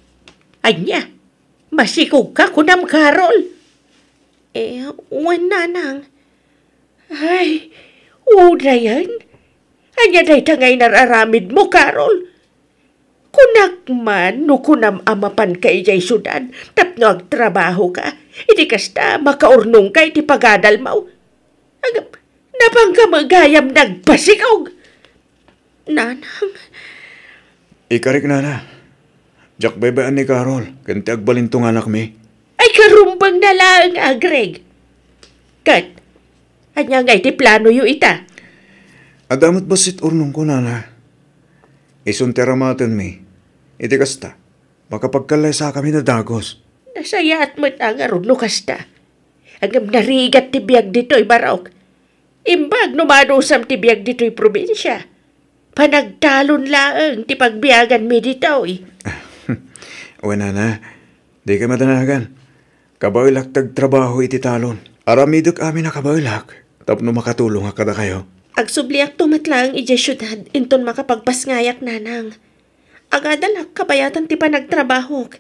ania? Masikogka kunam, Carol? Eh, wen, nanang. Ay, unayen? Ania dayta nga inar-aramidmo, Carol? Kunak man no kunam a mapanka idiay siudad tapno agtrabahoka. Iti kasta, makaurnongka iti pagadalmo. Ag-, napanka met gayam nagpasikog. Nanang. Ikarik, nana. Diak baybay-an ni Carol, ken ti agbalinto nga anakmi. Ay, karumbengna laeng a, Greg. Ket, ania ngay ti planoyo ita? Adda met bassit urnongko, nana. Isun ti aramatenmi. Iti kasta, makapagkallaysakami a dagus. Nasayaat met a ngarud no kasta. Ngem narigat ti biag ditoy, Barok. Imbag no madusam ti biag ditoy probinsia. Panagtalon laeng ti pagbiaganmi ditoy. Wen, nana, dika madanagan. Kabaelak ti agtrabaho iti talon. Aramidek amin a kabaelak tapno makatulongak kadakayo. Agsubliakto met laeng idiay siudad inton makapagpasngayak, nanang. Agadalak kabayatan ti panagtrabahok.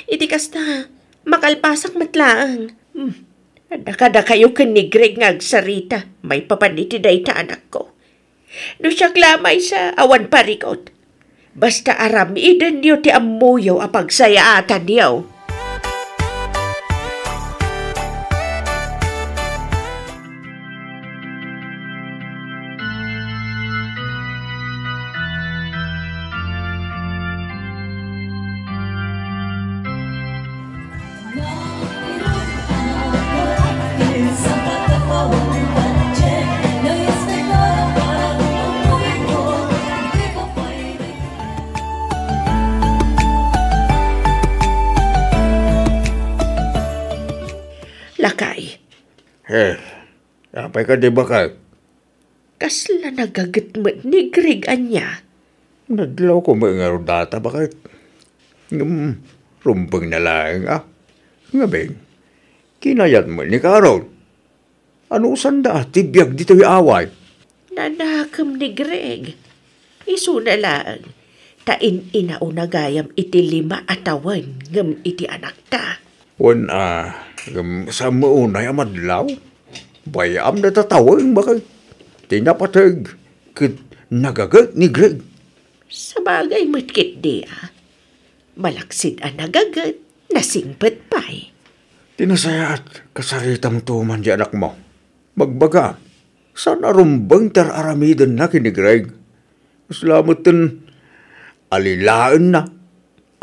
Iti kasta, makalpasak met laeng. Hmm. Adda kadakayo ken ni Greg nga agsarita maipapan iti dayta anakko. No siak la maysa, awan parikut. Basta aramidenyo ti ammoyo a pagsayaatanyo. lakay. Eh, apay kadi, baket? Kasla nagaget met ni Greg ania. Nadlawko met ngarud dayta, baket. Ngem, rumbengna laeng, a. Ngamin, kinayat met ni Carol. Anusanda ti biag ditoy away? Nanakem ni Greg. Isuna laeng, ta in-inauna gayam iti lima a tawen ngem iti anakta. Wen a, ngem saan met unay a madlaw? Bay-am dayta tawen, baket. Ti napateg ket nagaget ni Greg. Sabagay met ketdi a. Malaksid a nagaget, nasingpet pay. Ti nasayaat, kasaritamto man di anakmo. Magbaga, saan a rumbeng ti ar-aramidenna ken ni Greg. Kasla metten alilaenna,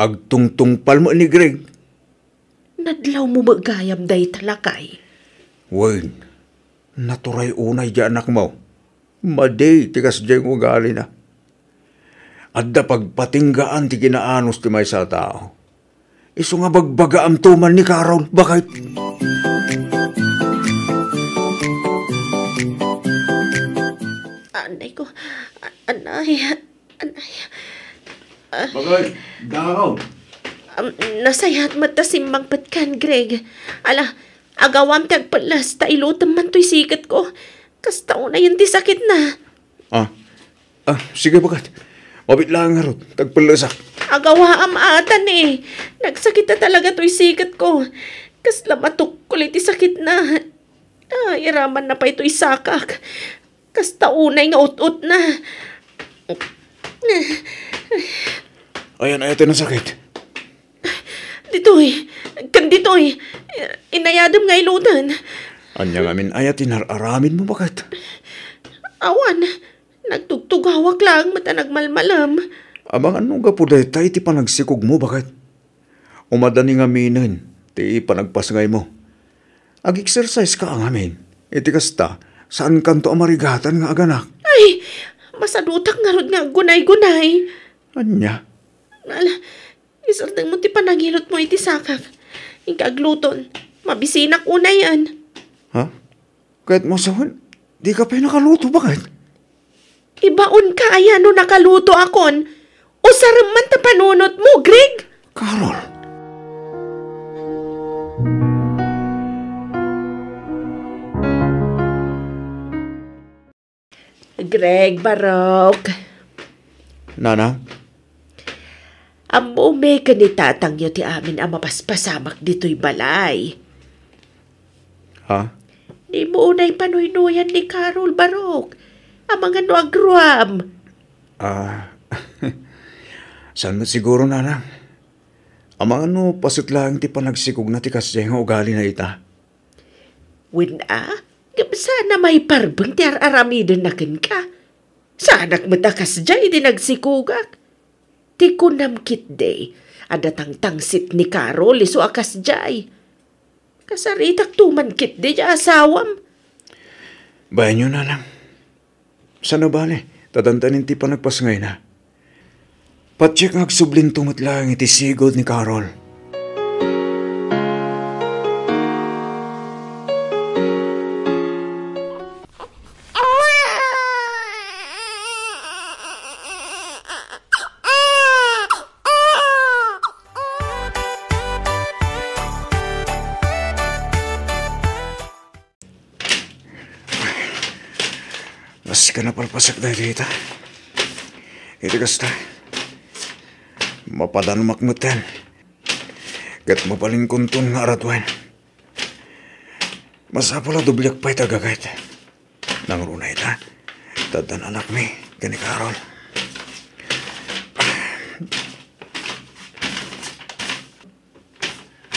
agtungtungpal met ni Greg. Nadlawmo met gayam dayta, lakay. Wen, naturay unay di anakmo. Madi ti kasdiay nga ugalina. Adda pagpatinggaan ti kinaanus ti maysa a tao. Isu nga bagbagaamto man ni Carol, baket. Anay ko, a-, anay, anay. Ah. Baket, dakaw. Um, nasayaat met ta simmangpetkan, Greg. Ala, agawam ti agpelles ta ilutem man toy siketko. Kasta unayen ti sakitna. Ah, Ah, sige, baket. Mabit laeng ngarud, tagpellesak. Agawaam atan eh. Nagsakit a talaga toy siketko. Kasla matukkol iti sakitna. Ah, iramanna pay toy sakak. Kasta unay nga ut-utna. Ayan, ayan, ti nasakit. Ditoy, ken ditoy, inayadem nga iluten. Ania ngamin aya ti nar-aramidmo, baket? Awan, nagtugtugawak laeng met a nagmalmalem. Amangan no gapu dayta iti panagsikogmo, baket? Umadani ngaminen ti panagpasngaymo. Ag-exercise ka ngamin. Iti kasta, saankanto a marigatan nga aganak. Ay, masadutak ngarud nga aggunay-gunay. Ania? Ala, isardengmo ti panangilutmo iti sakak. Inka agluton. Mabisinak unayen. Ha? Kayatmo a sawen, dika pay nakaluto, baket? Ibaonka aya no nakalutoakon? Usarem man ta panunotmo, Greg! Carol! Greg, Barok. Nana? Ammom ken ni tatangyo ti amin a mapaspasamak ditoy balay. Ha? Dimo unay panuynoyan ni Carol, Barok. Amangan no agruam. Ah, saan met siguro, Nana? Amangan no paset laeng ti panagsikogna ti kasdiay nga ugalina ita. Wen a, ngem saan a maiparbeng ti ar-aramidenna kenka. Saanak met a kasdiay ti nagsikogak. Ti kunam ketdi, adda tangtangsit ni Carol isu a kasdiay. Kasaritakto man ketdi ti asawam. Bayanyo, nanang. Saan a bale, ta dandanin ti panagpasngayna. Patiek nga agsublinto met laeng iti sigud ni Carol. Kas ka napalpasak daytoy ita. Iti kasta, mapadanumak metten. Ket mabalinkonton nga araduen. Masapul a dobliak pay ti agaget. Nangruna ita, ta addan anakmi ken ni Carol.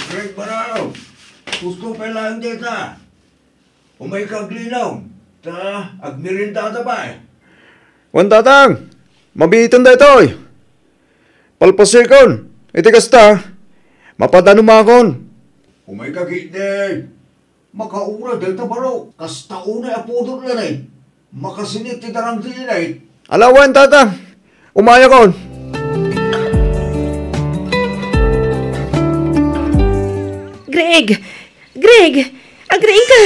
Greg Barao, gusto pay laeng dita. Umayka aglinaw, ta agmeriendada pay. Wen, Tatang, mabiiten daytoy. Palpasekon, iti kasta, mapadanumakon. Umayka ketdi. Makauray dayta baro, kasta unay a pudot laeng. Makasinit ti darang ti init. Ala wen, Tatang, umayakon. Greg! Greg! Agriingka!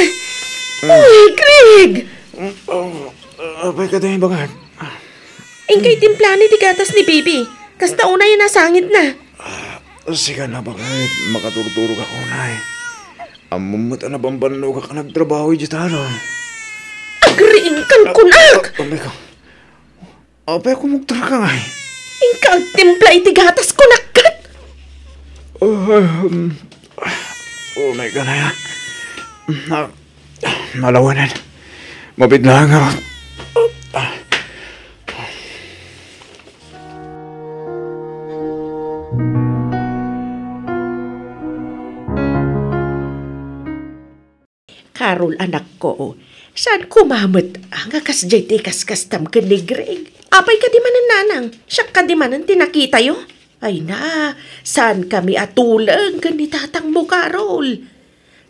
Uy, Greg! Mm, oh, apay kadi, baket? Inka itimplami ti gatas ni Baby. Kasta unay a nasangitna. Ah, sika na, baket? Makaturturogak unay. Ammom met a nabambannogak a nagtrabaho idiay talon. Agriingkan kunak! Ah, apay ka? Apay a kumugtarka ngay? Inka agtimpla iti gatas kunak ket. Ah, um, unay ka na ya. Na, nalawanan. Mabidlaang ako. Carol, anakko, saan koma met nga kasdiay ti ikaskastam ken ni Greg? Apay kadi manen, nanang? Siak kadi manen ti nakitayo? Ay na, saankami a tuleng ken ni tatangmo, Carol.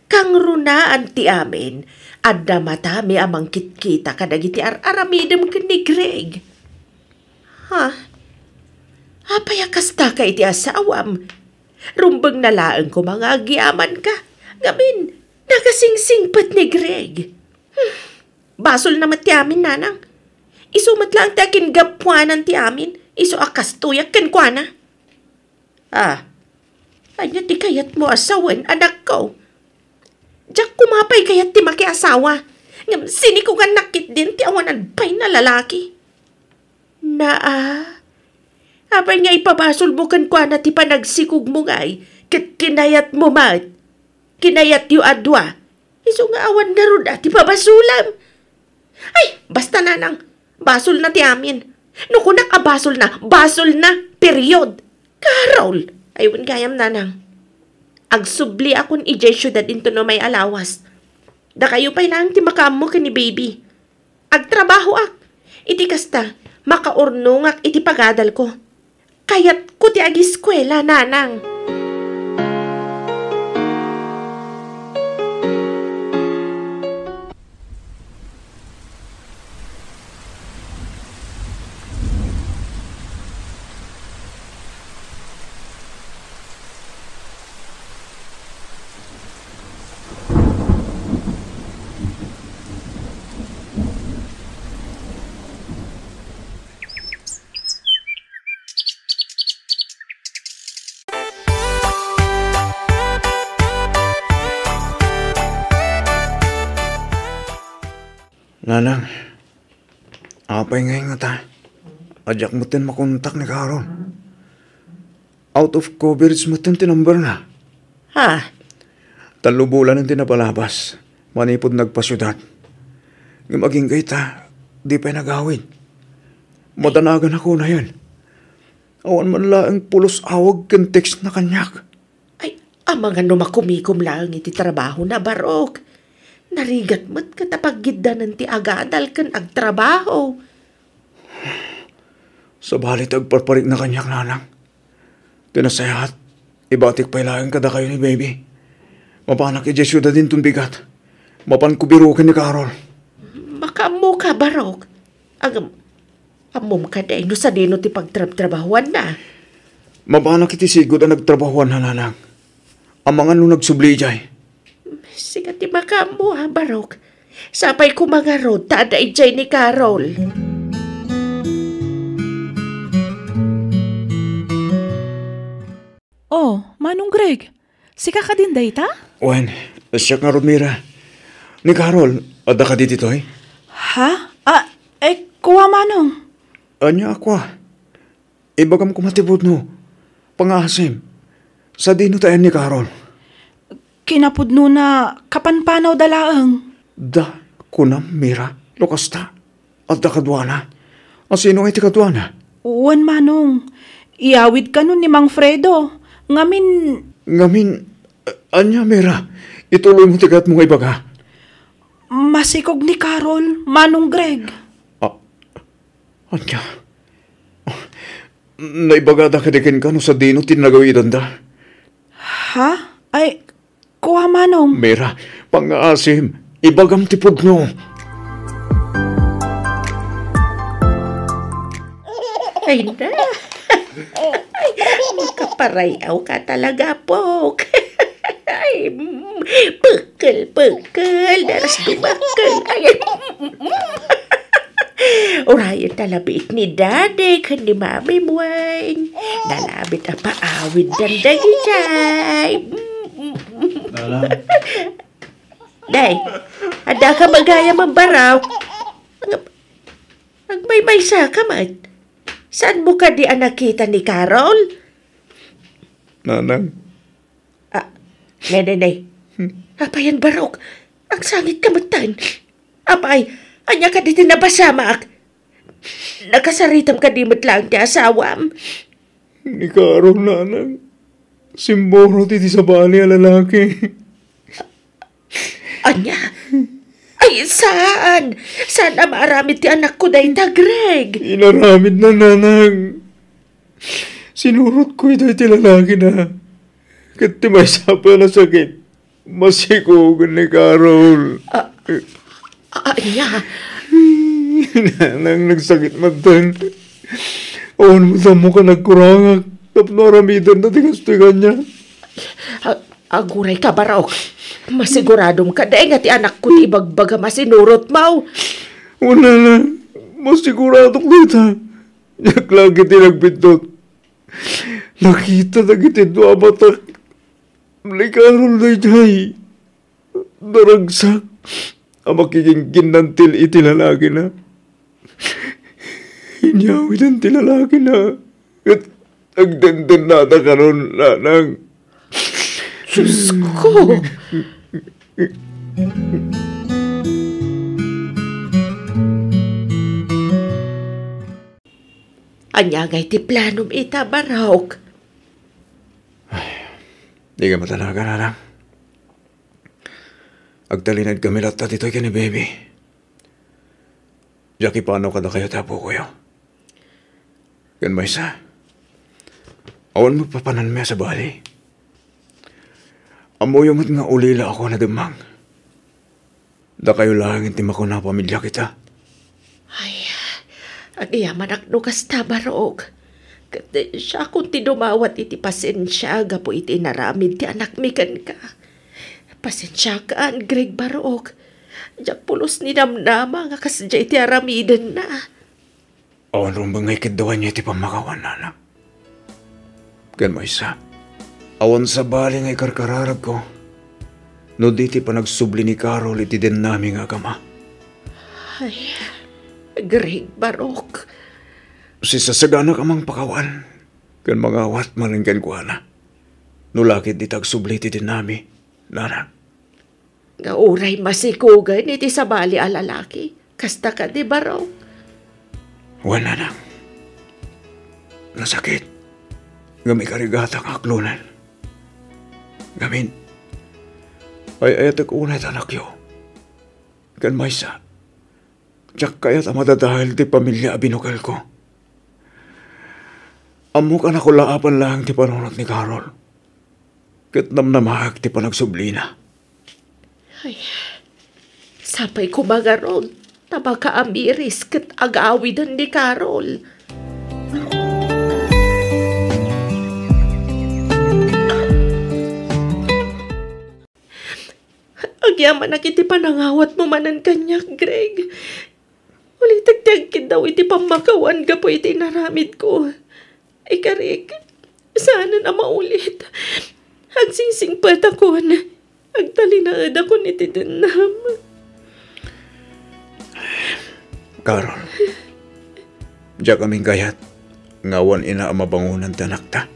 Kangrunaan ti amin, adda matami a mangkitkita kadagiti ar-aramidem ken ni Greg. Ha? Apay a kastaka iti asawam? Rumbengna laeng koma nga agyamanka. Ngamin, nakasingsingpet ni Greg. Hmm. Basolna met ti amin, nanang. Isu met laeng ti akingapuanan ti amin. Isu a kastoyak kenkuana. Ah, ania ti kayatmo a sawen, anakko? Diak koma pay kayat ti makiasawa. Ngem sinikugannak ketdin ti awanan pay a lalaki. Naa, apay nga ipabasolmo kenkuana ti panagsikogmo ngay, ket kinayatmo met? Kinayatyo a dua, isu nga awan ngarud a ti pabasolam. Ay, basta, nanang, basolna ti amin. No kunak a basolna, basolna, period. Carol! Ay, wen gayam, nanang. Agsubliakon idiay siudad inton umay a lawas. Dakayo pay laeng ti makaammo ken ni Baby. Agtrabahoak. Iti kasta, makaurnongak iti pagadalko. Kayatko ti agiskuela, nanang. Nanang, apay ngay ngata a diak metten makontak ni Carol? Out of coverage metten ti number na. Ha? Tallo bulanen ti napalabas manipud nagpasiudad. Ngem agingga ita, di pay nagawid. Madanaganak unayen. Awan man laeng pulos awag ken text na kaniak. Ay, amangan no makumikom laeng iti trabahona, Barok. Narigat met ket apaggiddanen ti agadal ken agtrabaho. Sabali ti agparparikna kaniak, nanang. Ti nasayaat, ibatik pay laeng kadakayo ni Baby. Mapanak idiay siudad inton bigat. Mapanko biroken ni Carol. Makaammoka, Barok. Agam, ammom kadi no sadino ti pagtrabtrabahuanna? Mapanak iti sigud a nagtrabahuanna, nanang. Amangan no nagsubli idiay. Sika ti makaammo, ha, Barok. Sapay koma ngarud ta adda idiay ni Carol. Oh, Manong Greg, sika kadin dayta? Wen, siak ngarud, Mira. Ni Carol, adda kadi ditoy? Ha? Ah, eh, kua, Manong. Ania a kua? Ibagam koma ti pudno. Pangngaasim. Sadino ti ayan ni Carol? Kinapudnona, kapanpanawda laeng. Da, kunam, Mira, no kasta. Adda kaduana. A, sino ngay ti kaduana? Wen, Manong. Iyawid kano ni Mang Fredo. Ngamin, Ngamin, a-, ania, Mira? Ituloymo ti kayatmo nga ibaga. Masikog ni Carol, Manong Greg. A-, ania? Naibagada kadi kenka no sadino ti nagawidanda? Ha? Ay, kua, Manong. Mira, pangngaasim, ibagam ti pudno. Ay na. Ay, makaparay-awka talaga, Pok. Ay, mm, pekkel, pekkel, daras dumakkel. Ay, mm, mm, mm. Urayen ta labiit ni Daddy ken ni Mami Mueng. Nalabit a paawiddan dagijay. Mm, mm, mm. Nana. Day, adda ka magayam a baraw. Ag-, agmaymaysa ka met. Saan mo kadi a nakita ni Carol? Nanang. Ah, ne, ne, ne. Hmm. Apay a baraok? Agsangit ka metten. Apay, ania kadi ti napasamak? Nakasaritam kadi met laeng ti asawam? Ni Carol, nanang. Simmurot iti sabali a lalaki. Ania? Ay, saan? Saan a maaramid ti anakko dayta, Greg? Inaramidna, nanang. Sinurotko iti lalakina. Ket ti maysa pay a nasakit, masikugen ni Carol. Ah, ah, ania? Nanang, nagsakit metten. Awan met ammok a nagkurangak tapno aramidenna ti kastoy kaniak. Ah, aguray ka, baraok. Masiguradom kadi nga ti anakko ti ibagbagam a sinurotmo? Wen, nanang, masiguradok dayta. Diak la ketdi nagbiddut. Nakita dagiti dua a matak ni Carol daydiay. Naragsak a makigingginnantil iti lalakina. Inyawiden ti lalakina ket agdendennada karon, nanang. Diosko! Ania ngay ti planom ita, baraok? Ay, di ka matanagan, nanang. Agtalinaed kami latta ditoy ken ni Baby. Diak ipanaw kadakayo ti apokoyo. Ken maysa, awan met papananmi a sabali. Ammoyo met nga ulila ako a nademmang. Dakayo laeng ti makuna a pamiliak ita. Ay, agyamanak no kasta, baraok. Ket siakon ti dumawat iti pasensia gapu iti inaramid ti anakmi kenka. Pasensiakan, Greg, baraok. Diak pulos ni namnama nga kasdiay ti aramidenna. Awan rumbeng nga ikiddawanyo iti pammakawan, nanang. Ken maysa, awan sabali nga ikarkararagko no di ti panagsubli ni Carol iti dennami nga agama. Ay, Greg, baraok. Sisasaganak a mangpakawan ken mangawat manen kenkuana no la ketdi ti agsubli iti dennami, nanang. Nga uray masikugen iti sabali a lalaki. Kasta kadi, baraok? Wen, nanang. Nasakit ngem ikarigatak nga aklonen. Ngamin, ay-ayatek unay ti anakyo. Ken maysa, diak kayat a madadael ti pamilia a binukelko. Ammok a nakulaapan laeng ti panunot ni Carol. Ket namnamaak ti panagsublina. Ay, sapay koma ngarud ta makaamiris ket agawiden ni Carol. Agyamanak iti panangawatmo manen kaniak, Greg. Ulitek ti agkiddaw iti pammakawan gapu iti inaramidko. Ikarik, saanen a maulit. Agsisingpetakon. Agtalinaedakon iti dennam. Carol, diak amin kayat nga awan ina a mabangonan ti anakta.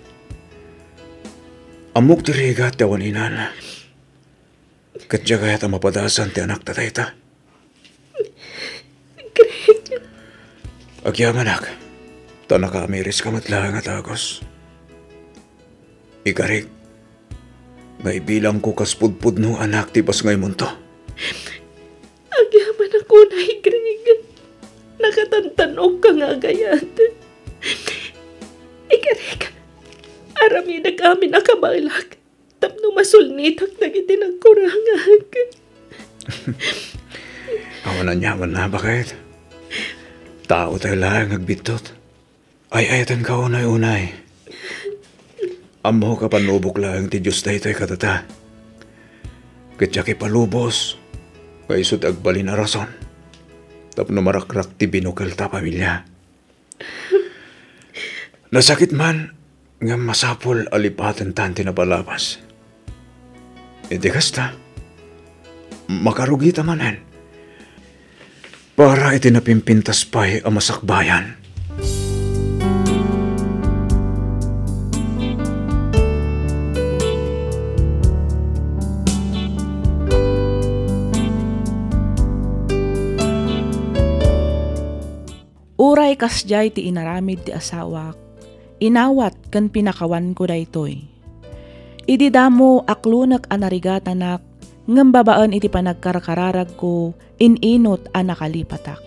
Ammok ti rigat ti awan inana. Ket diak kayat a mapadasan ti anakta dayta. Greg. Agyamanak, ta nakaamiriska met laeng a dagus. Ikarik, nga ibilangko kas pudpudno a anak ti pasngaymonto. Agyamanak unay, Greg. Nakatantan-okka nga agayat. Ikarik, aramidek amin a kabaelak tapno masulnitak dagiti nagkurangak. Awan aniamanna, baket. Taotayo laeng nga agbiddut. Ay-ayatenka unay-unay. Ammok a pannubok laeng ti Dios daytoy kadata. Ket diak ipalubos nga isu ti agbalin a rason tapno marakrak ti binukel ta a pamilia. Nasakit man, ngem masapul a lipatentan ti napalabas. Iti kasta, makarugita manen para iti napimpintas pay a masakbayan. Uray kasdiay ti inaramid ti asawak, inawat ken pinakawanko daytoy. Idi damo, aklonek a narigatanak, ngem babaen iti panagkarkararagko, in-inut a nakalipatak.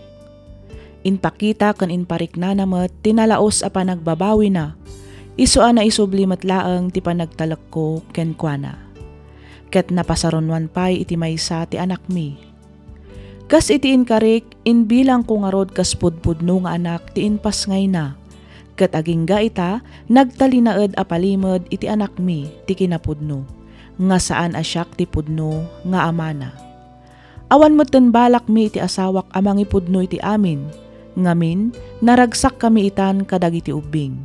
Impakita ken inpariknana met ti nalaus a panagbabawina, isu a naisubli met laeng ti panagtalekko kenkuana. Ket napasarunoan pay iti maysa ti anakmi. Kas iti inkarik, imbilangko ngarud kas pudpudno nga anak ti impasngayna. Ket agingga ita, nagtalinaed a palimed iti anakmi ti kinapudno, nga saan a siak ti pudno nga amana. Awan metten balakmi iti asawak a mangipudno iti amin, ngamin, naragsakkami itan kadagiti ubbing.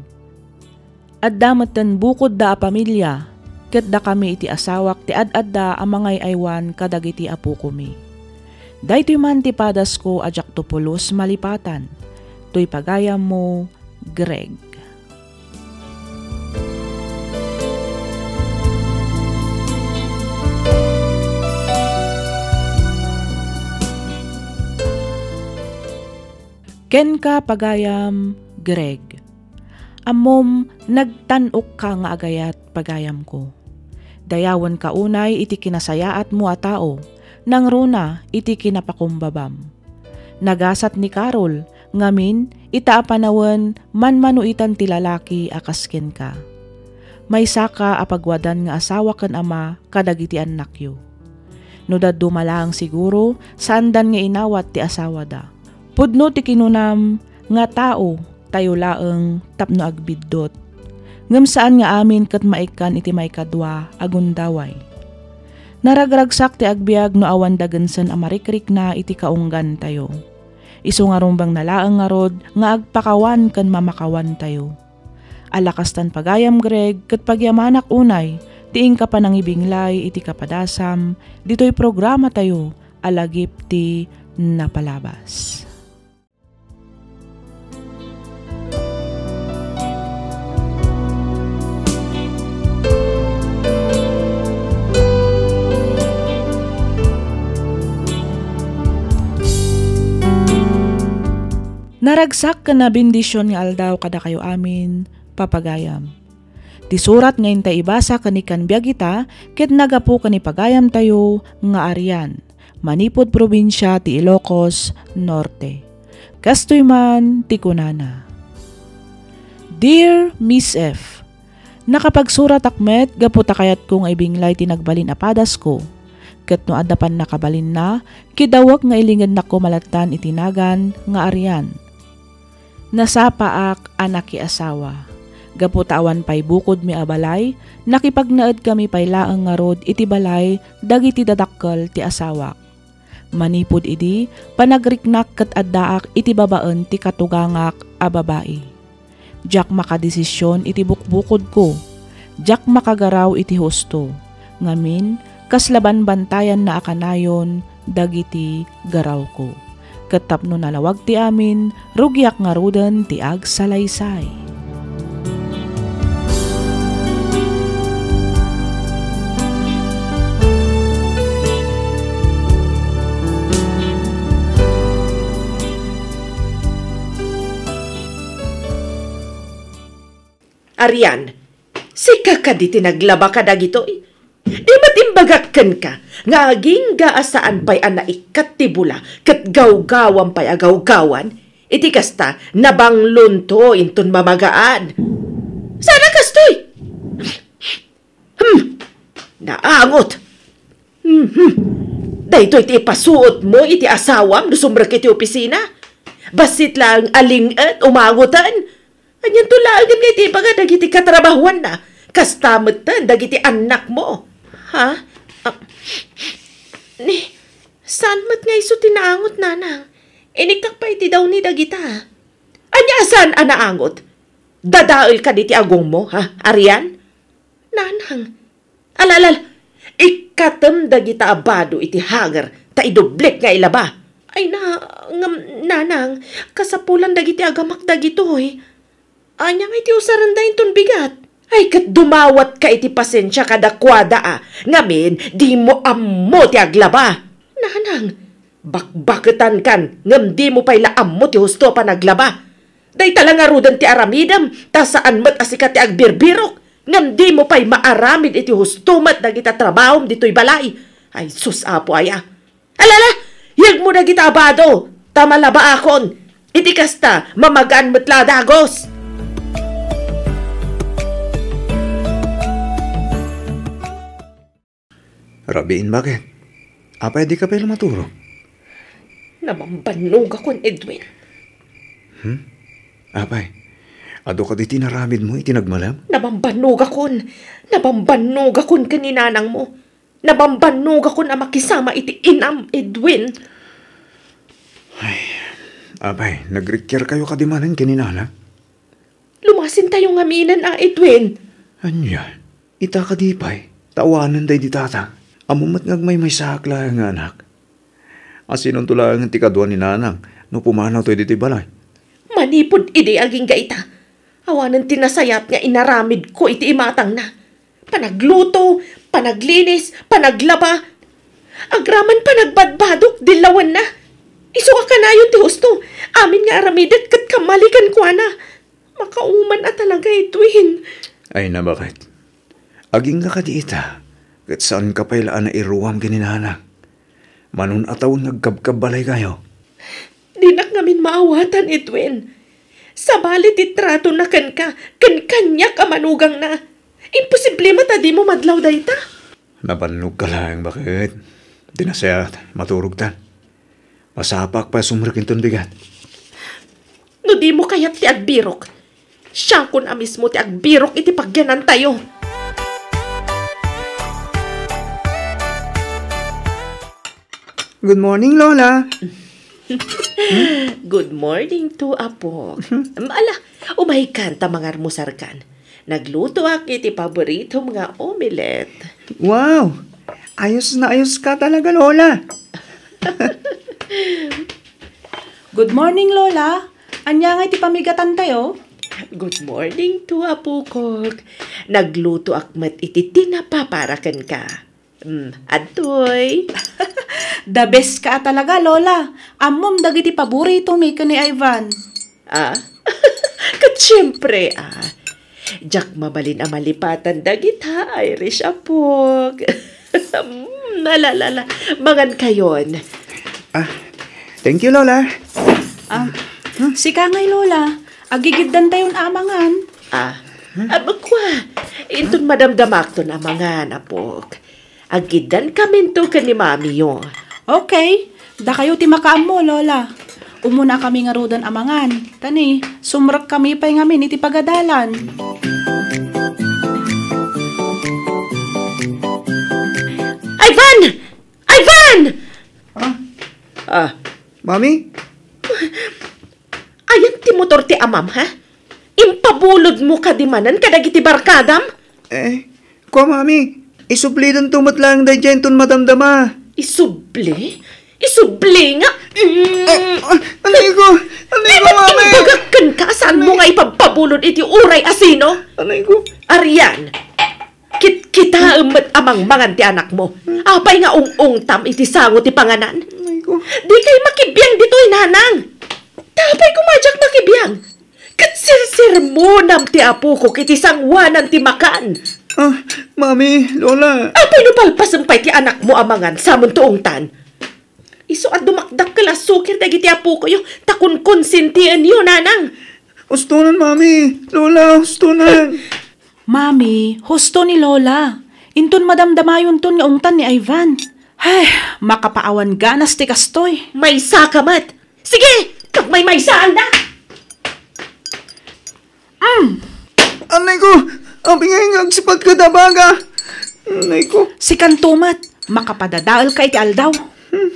Adda metten bukodda a pamilia, ket dakami iti asawak ti ad-adda a mangay-aywan kadagiti apokomi. Daytoy man ti padasko a diakto pulos malipatan. Toy pagayammo, Greg. Kenka, pagayam, Greg. Ammom, nagtan-okka nga agayat, pagayamko. Dayawenka unay iti kinasayaatmo a tao, nangruna iti kinapakumbabam. Nagasat ni Carol, ngamin, ita a panawen, manmano itan ti lalaki a kas kenka. Maysaka a pagwadan nga asawa ken ama kadagiti annakyo. No dadduma laeng siguro, saandan nga inawat ti asawada. Pudno ti kinunam nga tao tayo laeng tapno agbiddut. Ngem saan nga amin ket maikkan iti maikadua a gundaway. Naragragsak ti agbiag no awan dagensen a marikrikna iti kaunggantayo. Isu nga rumbengna laeng ngarud nga agpakawan ken mamakawantayo. Ala kastan pagayam, Greg, ket pagyamanak unay ti inka panangibinglay iti kapadasam ditoy programatayo a Lagip ti Napalabas. Naragsak ken nabendision nga aldaw kadakayo amin, papagayam. Ti surat nga intay ibasa ken ikkan biag ita ket naggapu ken ni pagayamtayo nga Arian, manipud probinsia ti Ilocos Norte. Kastoy man ti kunana, Dear Miss F, nakapagsuratak met gapu ta kayatko nga ibinglay ti nagbalin a padasko. Ket no adda pannakabalinna, kidawek nga ilingednakko malattan iti nagan nga Arian. Nasapaak a nakiasawa. Gapu ta awan pay bukodmi a balay, nakipagnaedkami pay laeng ngarud iti balay dagiti dadakkel ti asawak. Manipud idi, panagriknak ket addaak iti babaen ti katugangak a babai. Diak makadesisyon iti bukbukodko. Diak makagaraw iti husto. Ngamin, kasla banbantayanna a kanayon dagiti garawko. Ket tapno nalawag ti amin, rugiak ngaruden ti agsalaysay. Arian, sika kadi ti naglaba kadagitoy? Di met imbagak kenka nga agingga a saan pay a naikkat ti bula ket gawgawam pay a gawgawan? Iti kasta, nabanglonto inton mamagaan. Saan a kastoy? Hmm, naangot. Mhm. Daytoy ti ipasuotmo iti asawam no sumrek iti opisina? Bassit laeng a ling-et, umangoten. Anianto laengen nga iti ibaga dagiti katrabahuanna? Kasta metten dagiti annakmo. Ha? Ni, saan met nga isu ti naangot, nanang? Iniktak pay iti dawni dagita. Ania a saan a naangot? Dadael kadi ti agongmo, ha, Arian? Nanang, ala, ala, ala, ikkatem dagita a bado iti hanger ta idublik nga ilaba. Ay na, ngem, nanang, kasapulan dagiti agamak dagitoy. Ania nga iti usarenda inton bigat? Ay, ket dumawatka iti pasensia kadakuada a, ngamin, dimo ammo ti aglaba. Nanang, bakbaketankan, ngem dimo pay la ammo ti husto a panaglaba. Dayta la ngaruden ti aramidem, ta saan met a sika ti agbirbirok, ngem dimo pay maaramid iti husto met dagiti trabahom ditoy balay. Ay, sus, Apo aya. Ala, ala, yegmo dagita a bado, ta malabaakon. Iti kasta, mamagaan met la a dagos. Rabiin, bakit? Apay, dika pay la maturog? Nabambannogakon, Edwin. Hmm? Apay, adu kadi ti inaramidmo iti nagmalem? Nabambannogakon. Nabambannogakon ken ni nanangmo. Nabambannogakon a makisama iti inam, Edwin. Ay, apay, nagrikiarkayo kadi manen ken ni nanang? Lumasentayo ngaminen a, Edwin. Ania? Ita kadi pay, ta awanen daydi tatang. Ammom met nga agmaymaysaak laeng nga anak. Asinonto laengen ti kadua ni nanang no pumanawto ditoy balay? Manipud idi agingga ita, awanen ti nasayaat nga inaramidko iti imatangna. Panagluto, panaglinis, panaglaba. Agraman panagbadbadok, dillawenna. Isu a kanayon ti husto. Amin nga aramidek ket kammali kenkuana. Makauman a talaga, Edwin. Ay, nabakit? Agingga kadi ita, ket saanka pay la a nairuam ken ni nanang. Manun-atawen nga agkabkabbalaykayo. Dinak ngamin maawatan, Edwin. Sabali ti tratona kenka, ken kaniak a manugangna. Imposible met a dimo madlaw dayta. Nabannogka laeng, bakit? Di nasayaat, maturogtan. Masapaak pay a sumrek inton bigat. No dimo kayat ti agbirok, siakon a mismo ti agbirok iti pagyanantayo. Good morning, Lola. Good morning to, Apo. Ala, umaykan ta mangarmusarkan. Naglutoak iti paboritom nga omelette. Wow! Ayos na ayos ka talaga, Lola. Good morning, Lola. Ania nga iti pamigatantayo? Good morning to, Apukok. Naglutoak met iti tinapa para kenka. Mm, adtoy. The best ka a talaga, Lola. Ammom dagiti paboritomi ken ni Ivan. Ah? Ket siempre, ah. Diak mabalin a malipatan dagita Irish, Apok. Mm, ala, ala, ala. Mangankayon. Ah, thank you, Lola. Ah, sika ngay, Lola. Agigiddantayon a mangan. Ah, ah, kua. Inton madamdamakton a mangan, Apok. Agiddan kaminto ken ni Mamiyo. Okay. Dakayo ti makaammo, Lola. Umuna kami ngaruden a mangan. Ta ni, sumrek kami pay ngamin iti pagadalan. Ivan! Ivan! Ah? Ah. Mami? Ayan ti motor ti amam, ha? Impabulodmo kadi manen kadagiti barkadam? Eh, kua, Mami, isublidanto met laeng daydiay inton madamdama. Isubli? Isubli nga? Mm. Ah, ah, anay ko! Anay ko, Mami! Di ba't imbagak kenka a saanmo nga ipagpabulod iti uray a sino? Anay ko! Arian, kitkitaem met a mangmangan ti anakmo. Apay nga ung-ungtam iti sango ti panganan? Anay ko! Dikay makibiang ditoy, nanang! Ta apay koma a diak makibiang? Ket sirsermonam ti apokok iti sangoanan ti makan. Ah, Mami, Lola. Apay no palpasem pay ti anakmo a mangan samon to ungtan? Isu a dumakdakkel a suker dagiti apokoyo ta konkonsintienyo, nanang. Hustonan, Mami, Lola, hustonan. Mami, husto ni Lola. Inton madamdamayonton nga ungtan ni Ivan. Ay, makapaawan ganas ti kastoy. Maysaka met. Sige, pagmaymaysaanda! Mm. Anay ko! Apay nga agsipat kada baga! Anay ko! Sikanto met, Makapadadaelka iti aldaw. Hmm.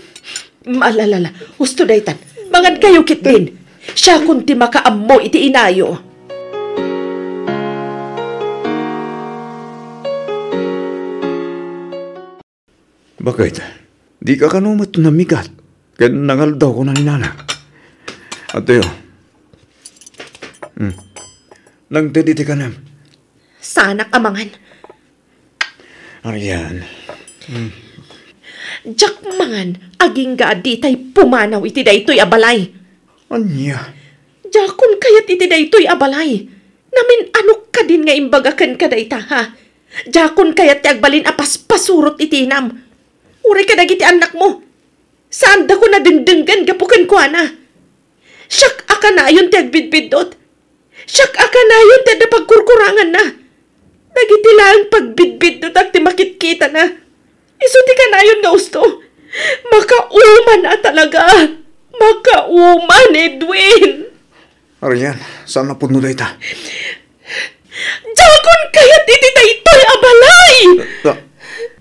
Malalala, husto daytan. Mangankayo ketdin. Siakon ti makaammo iti inayo. Baket, dika kano met namigat ken nangaldaw kuna ni nana? Adtoyo. Hmm. Nangted iti kanem. Saanak a mangan. Arian. Hmm. Diak mangan, agingga a ditay pumanaw iti daytoy a balay. Ania? Diakon kayat iti daytoy a balay. Namin-anok kadin nga imbaga kenka dayta, ha? Diakon kayat ti agbalin a paspasurot iti inam. Uray kadagiti annakmo. Saandakon a dengdenggen gapu kenkuana. Siak a kanayon ti agbidbiddut. Siak a kanayon ti adda pagkurkuranganna. Dagiti laeng pagbidbiddutak ti makitkitana. Isu ti kanayon nga usto. Makauman a talaga. Makauman, Edwin. Arian, saan a pudno dayta? Diakon kayat iti daytoy a balay! Ah,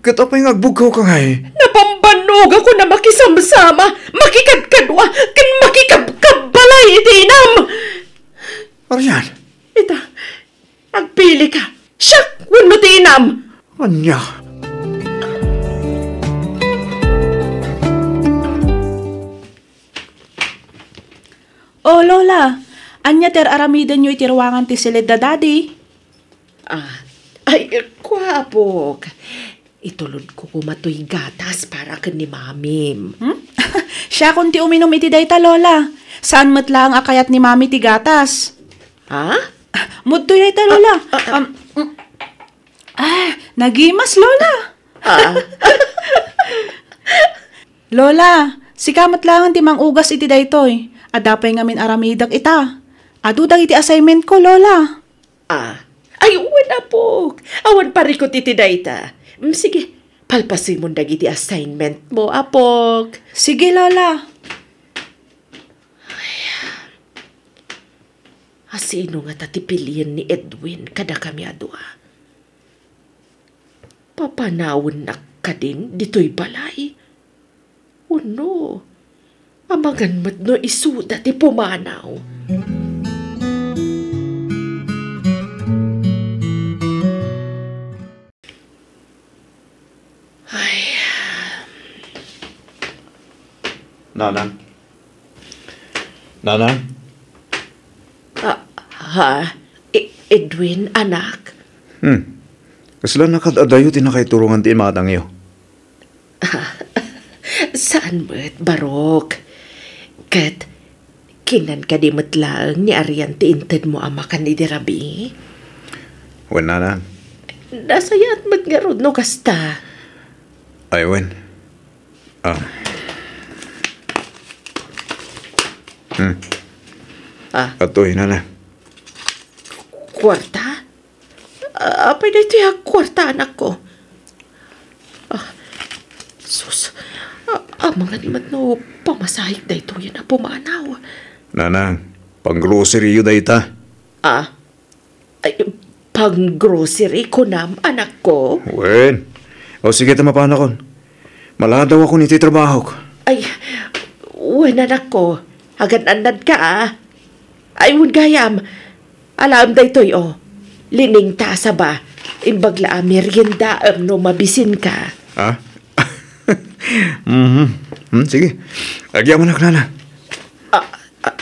ket apay nga agbugkawka ngay? Napambannogakon a makisamsama, makikadkadua, ken makikabkabbalay iti inam! Arian? Ita, agpilika. Siak wenno ti inam? Ania? O, Lola, ania ti ar-aramidenyo iti ruangan ti siled da Daddy? Ah, ay, kua, apok. Itulodko koma toy gatas para ken ni Mamim. Hmm? Siakon ti uminum iti dayta, Lola. Saan met laeng a kayat ni Mami ti gatas. Ha? Ah, mudtoy dayta, Lola. Ah, ah, ah. Um, mm. Ah, nagimas, Lola. Ah. Lola, sika met laeng ti mangugas iti daytoy. Adda pay ngamin aramidek ita. Adu dagiti assignment ko, Lola. Ah. Ay, wen, apok. Awan parikut iti dayta. Mm, sige, palpasimon dagiti assignment mo, apok. Sige, Lola. Ay, a sino ngata ti pilien ni Edwin kadakami a dua? Papanawennak kadin ditoy balay? Wenno, amangan met no isuda ti pumanaw? Ay. Nanang? Nanang? Ah, ha? E-, Edwin, anak? Hmm. Kasla nakad-adayo ti nakaiturongan ti imatangyo? Saan met, Barok. Ket, kinan kadi met laeng ni Arian ti intedmo a makan idi rabii? Wen, Nanang. Nasayaat met ngarud no kasta. Ay, wen. Ah. Hmm. Ah. Atoy, Nanang. Kuarta? Ah, apay daytoy a kuarta, anakko? Ah, sus. Ah, amangan met no pamasahek daytoyen a pumanaw. Nanang, pang-grocery-yo dayta. Ah? Ay, pang-grocery kunam, anakko? Wen. O, sige, ta mapanakon. Maladawakon iti trabahok. Ay, wen, anakko. Agan-annadka, a. Ay, wen gayam. Alaem daytoy, o. Liningta a saba. Imbag la a meriendaem no mabisinka. Ha? Mhm. Hmm, sige. Agyamanak, Nana. Ah, ah,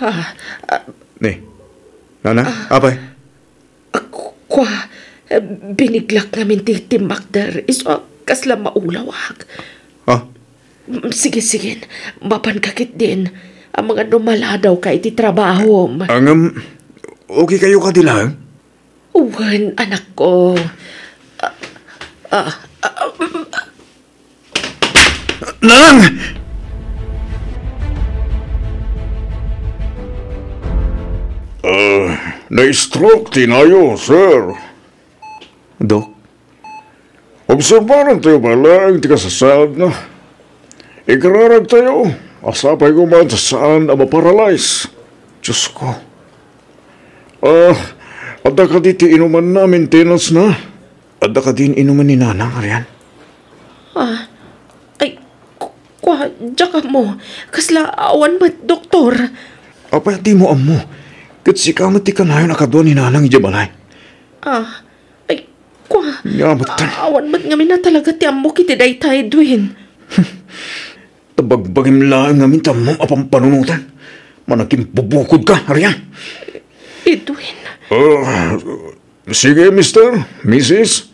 ah, ah. Ni, Nana, apay? Ak-, kua, eh, biniglak ngamin ti timmakder, isu a kasla maulawak. Ah? Mm, sige, sige. Mapanka ketdin. Amangan no maladawka iti trabahom. Ngem, okay kayo kadi laeng? Wen, anakko. Ah, ah, ah, mm. Nanang! Ah, na-stroke ti inayo, sir. Dok? Obserbaran tayo balang ti kasasaadna. Ikararag tayo, a sapay koma ta saan a maparalyze. Diyos ko. Ah, adda kadi ti inumanna, maintenance na? Adda kadi inuman ni Nanang, Arian? Ah, ay, ku-, kua, diak ammo. Kasla awan met doktor. Apay a dimo ammo? Ket sika met ti kanayon a kadua ni Nanang idiay balay. Ah, ay, kua, Nya met. A-, awan met ngamin a talaga ti ammok iti dayta, Edwin. Ta bagbagim laeng ngamin ti ammom a pampanunotan. Managimbubukodka, Arian. Edwin. Ah, sige, mister, misis.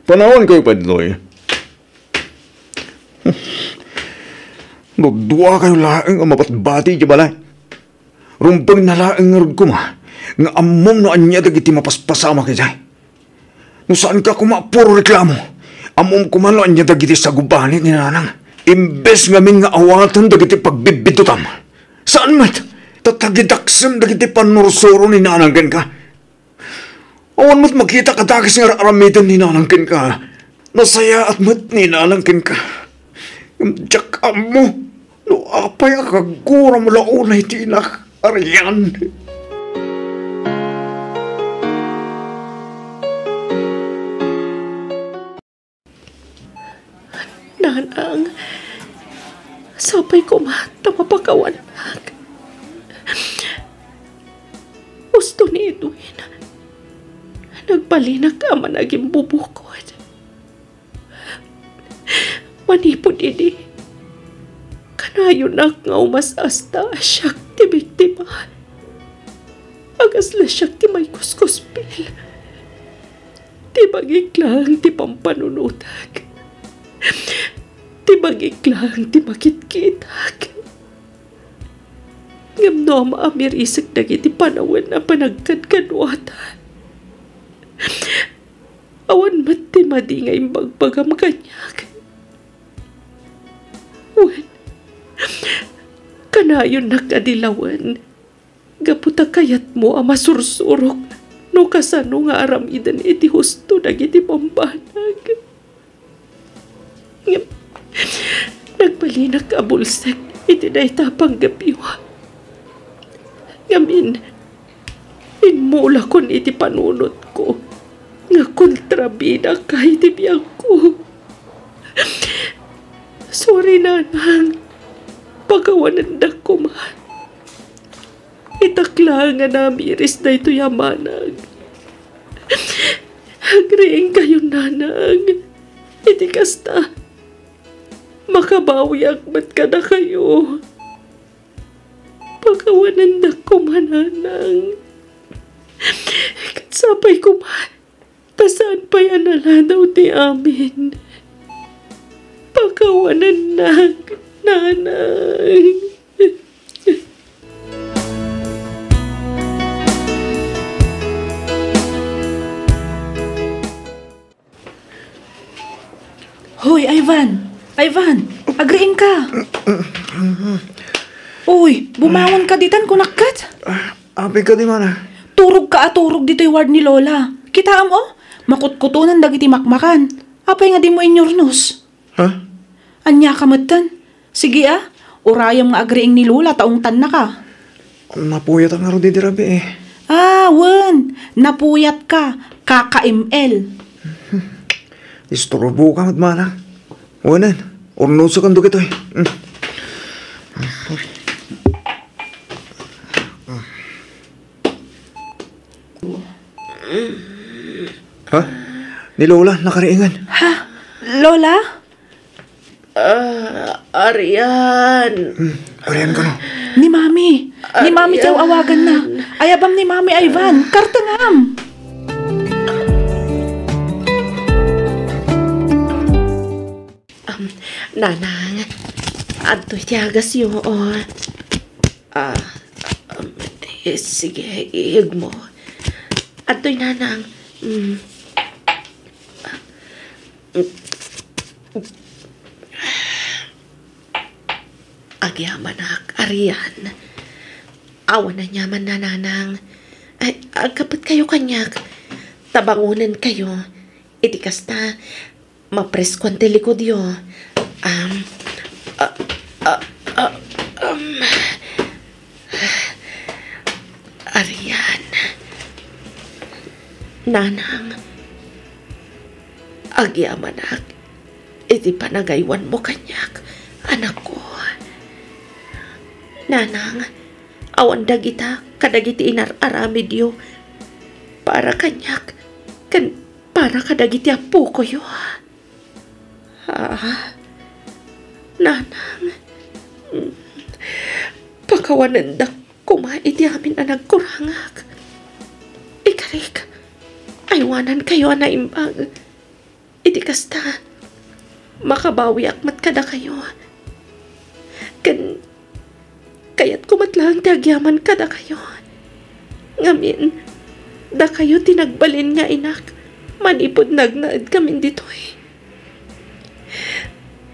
Panawankayo pay ditoy. No duakayo laeng a mabatbati idiay balay, rumbengna laeng ngarud koma nga ammom no ania dagiti mapaspasamak idiay. No saanka koma a puro reklamo, ammom koma no ania dagiti sagubanit ni Nanang. Imbes ngamin nga awaten dagiti pagbibidutam, saan met, ta tagidaksem dagiti pannursuro ni Nanang kenka. Awan met makitak a dakes nga ar-aramiden ni Nanang kenka. Nasayaat met ni Nanang kenka. Ngem diak ammo no apay a kaguram la unay ti inak, Arian. Nanang, sapay koma ta mapakawanak. Husto ni Edwin, nagbalinak a managimbubukod. Manipud idi, kanayonak nga umas-asta a siak ti biktima. A kasla siak ti maikuskuspil. Ti bagik laeng ti pampanunotak. Ti bagik laeng ti makitkitak. Ngem no maamirisek dagiti panawen a panagkadkaduatan, awan met ti madi nga imbagbagam kaniak. Wen, kanayonnak a dilawen. Gapu ta kayatmo a masursurok no kasano nga aramiden iti husto dagiti bambanag. Ngem, nagbalinak a bulsek iti dayta a panggapiw. Ngamin, immulakon iti panunotko nga kontrabidaka iti biagko. Sorry, Nanang. Pakawanendak koma. Itak laeng a namiris daytoy a manag. Agriingkayo, Nanang. Iti kasta, makabawiak met kadakayo. Pakawanendak koma, Nanang. Ket sapay koma, ta saan pay a naladaw ti amin. Pakawanennak, Nanang. Hoy, Ivan! Ivan! Agriingka! Uy, bumangon ka ditan, kunak ket? Ah, apay ka di mana? Turog ka a turog ditoy ward ni Lola. Kitaem, o? Makutkutonen dagiti makmakan. Apay nga dimo inyurnos? Ha? Ania ka metten? Sige a, urayem nga agriing ni Lola ta ungtannaka. Napuyat a ngarud idi rabii. Ah, wen, napuyat ka, kaka M L. Isturbo ka met mana. Wenen, urnosakan dagitoy. Mm. Ha? Ni Lola, nakariingan. Ha? Lola? Ah, Arian. Hmm, Arian kano? Ni Mami. Ni Mami ti Arian. Aw-awaganna. Ayabam ni Mami, Ivan. Kartengam. Um, Nanang, adtoy ti agasyo, o. Ah, um, eh, sige, iyegmo. Adtoy, Nanang. Mm. Agyamanak, Arian. Awan aniamanna, Nanang. Ay, agkapetkayo kaniak. Ta bangonenkayo. Iti kasta, mapreskoan ti likudyo. Am, a, a, a, am. Arian. Nanang. Agyamanak. iti panagaywanmo kaniak, anakko. Nanang, awan dagita kadagiti inar-aramidyo para kaniak ken para kadagiti appokoyo. Ah, Nanang, mm, pakawanendak koma iti amin a nagkurangak. Ikarik, aywanankayo a naimbag. Iti kasta, makabawiak met kadakayo. Ken kayatko met laeng ti agyaman kadakayo. Ngamin, dakayo ti nagbalin nga inak manipud nagnaedkamin ditoy.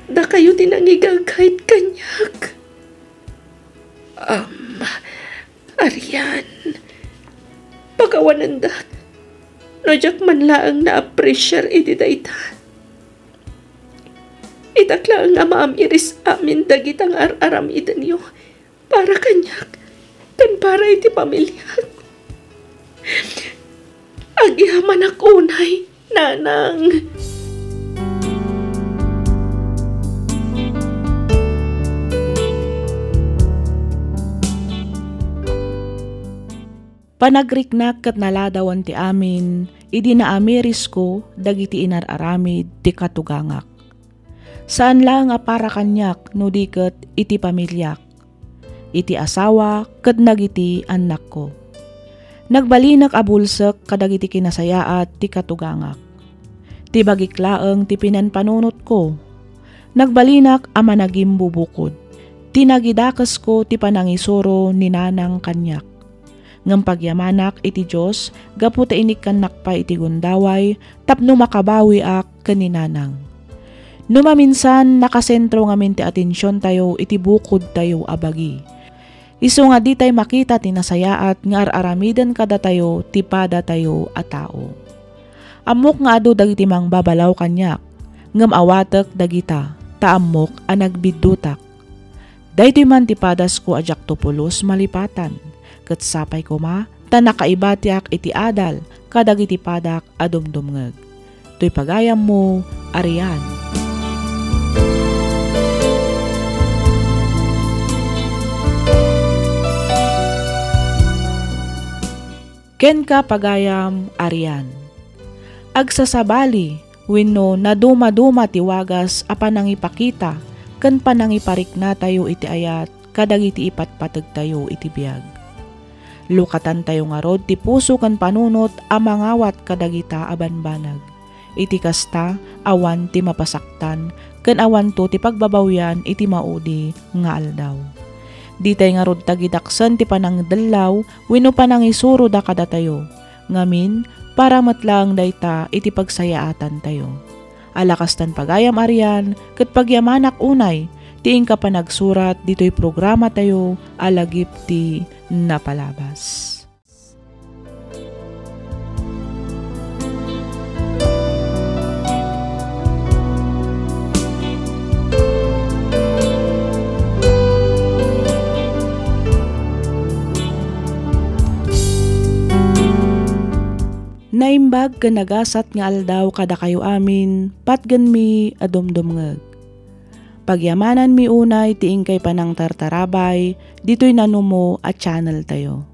Dakayo ti nangigagayat kaniak. Am, Arian, pakawanendak no diak man laeng na-appreciar iti dayta. Itak laeng a maamiris amin dagita nga ar-aramidenyo para kaniak ken para iti pamiliak. Agyamanak unay, Nanang. Panagriknak ket naladawan ti amin idi naamirisko dagiti inar-aramid ti katugangak. Saan laeng a para kaniak no di ket iti pamiliak, iti asawa ket dagiti annakko. Nagbalinak a bulsek kadagiti kinasayaat ti katugangak. Ti bagik laeng ti pinanpanunotko. Nagbalinak a managimbubukod. Ti nagidakesko ti panangisuro ni Nanang kaniak. Ngem pagyamanak iti Dios gapu ta inikkannak pay iti gundaway tapno makabawiak ken ni Nanang. No maminsan, nakasentro ngamin ti atensiontayo iti bukodtayo a bagi. Isu nga ditay makita ti nasayaat nga ar-aramiden kadatayo ti padatayo a tao. Ammok nga adu dagiti mangbabalaw kaniak, ngem awatek dagita, ta ammok a nagbiddutak. Daytoy man ti padasko a diakto pulos malipatan, ket sapay koma ta nakaibatiak iti adal kadagiti padak a dumdumngeg. Toy pagayammo, Arian. Kenka, pagayam, Arian. Agsasabali wenno nadumaduma ti wagas a panangipakita ken panangipariknatayo iti ayat kadagiti ipatpategtayo iti biag. Lukatantayo ngarud ti puso ken panunot a mangawat kadagita a banbanag. Iti kasta, awan ti mapasaktan ken awanto ti pagbabawian iti maudi nga aldaw. Ditay ngarud tagidaksen ti panangdellaw wenno panangisuroda kadatayo. Ngamin, para met laeng dayta iti pagsayaatantayo. Ala kastan pagayam Arian, ket pagyamanak unay ti inka panagsurat ditoy programatayo a Lagip ti Napalabas. Naimbag ken nagasat nga aldaw kadakayo amin, patgenmi a dumdumngeg. Pagyamananmi unay ti inkay panangtartarabay ditoy nanumo a channeltayo.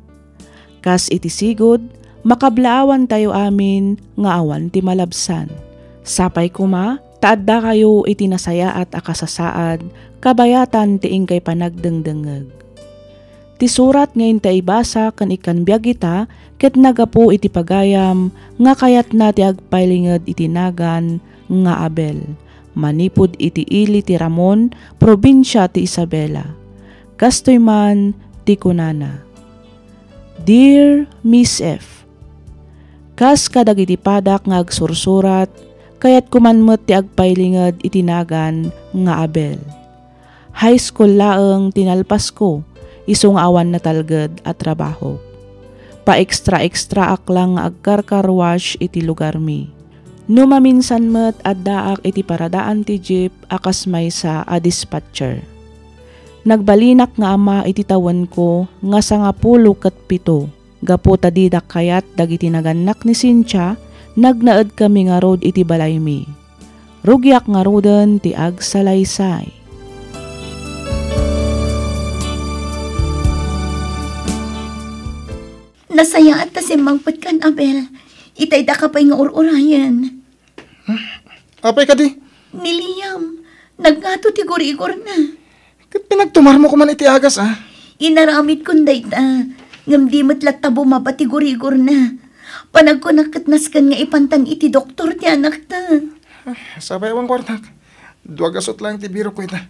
Kas iti sigud, makablaawantayo amin nga awan ti malabsan. Sapay koma ta addakayo iti nasayaat a kasasaad kabayatan ti inkay panagdengdengngeg. Ti surat nga inta ibasa ken ikkan biag ita ket nagapu iti pagayam nga kayatna ti agpailinged iti nagan nga Abel, manipud iti ili ti Ramon, probinsia ti Isabela. Kastoy man ti kunana, Dear Miss F, kas kadagiti padak nga agsursurat, kayatko man met ti agpailinged iti nagan nga Abel. High school laeng ti nalpasko, isu nga awan natalged a trabaho. Pa-extra-extraak lang nga agkarkarwash iti lugarmi. No maminsan met, addaak iti paradaan ti jeep a kas maysa a dispatcher. Nagbalinak nga ama iti tawenko nga sangapulo ket pito. Gapu ta didak kayat dagiti nagannak ni Cynthia, nagnaedkami ngarud iti balaymi. Rugiak ngaruden ti agsalaysay. Nasayaat ta simmangpetkan, Abel. Itay daka pay nga ur-urayen. Apay kadi? Ni Liam, nagngato ti gurigorna. Ket pinagtumarmo koman iti agas, a? Inaramidkon dayta, ngem di met latta bumaba ti gurigorna. Panagkunak ket nasken nga ipantan iti doktor ti anakta. Ay, sapay awan kuartak. Dua gasut laeng ti birokko ita.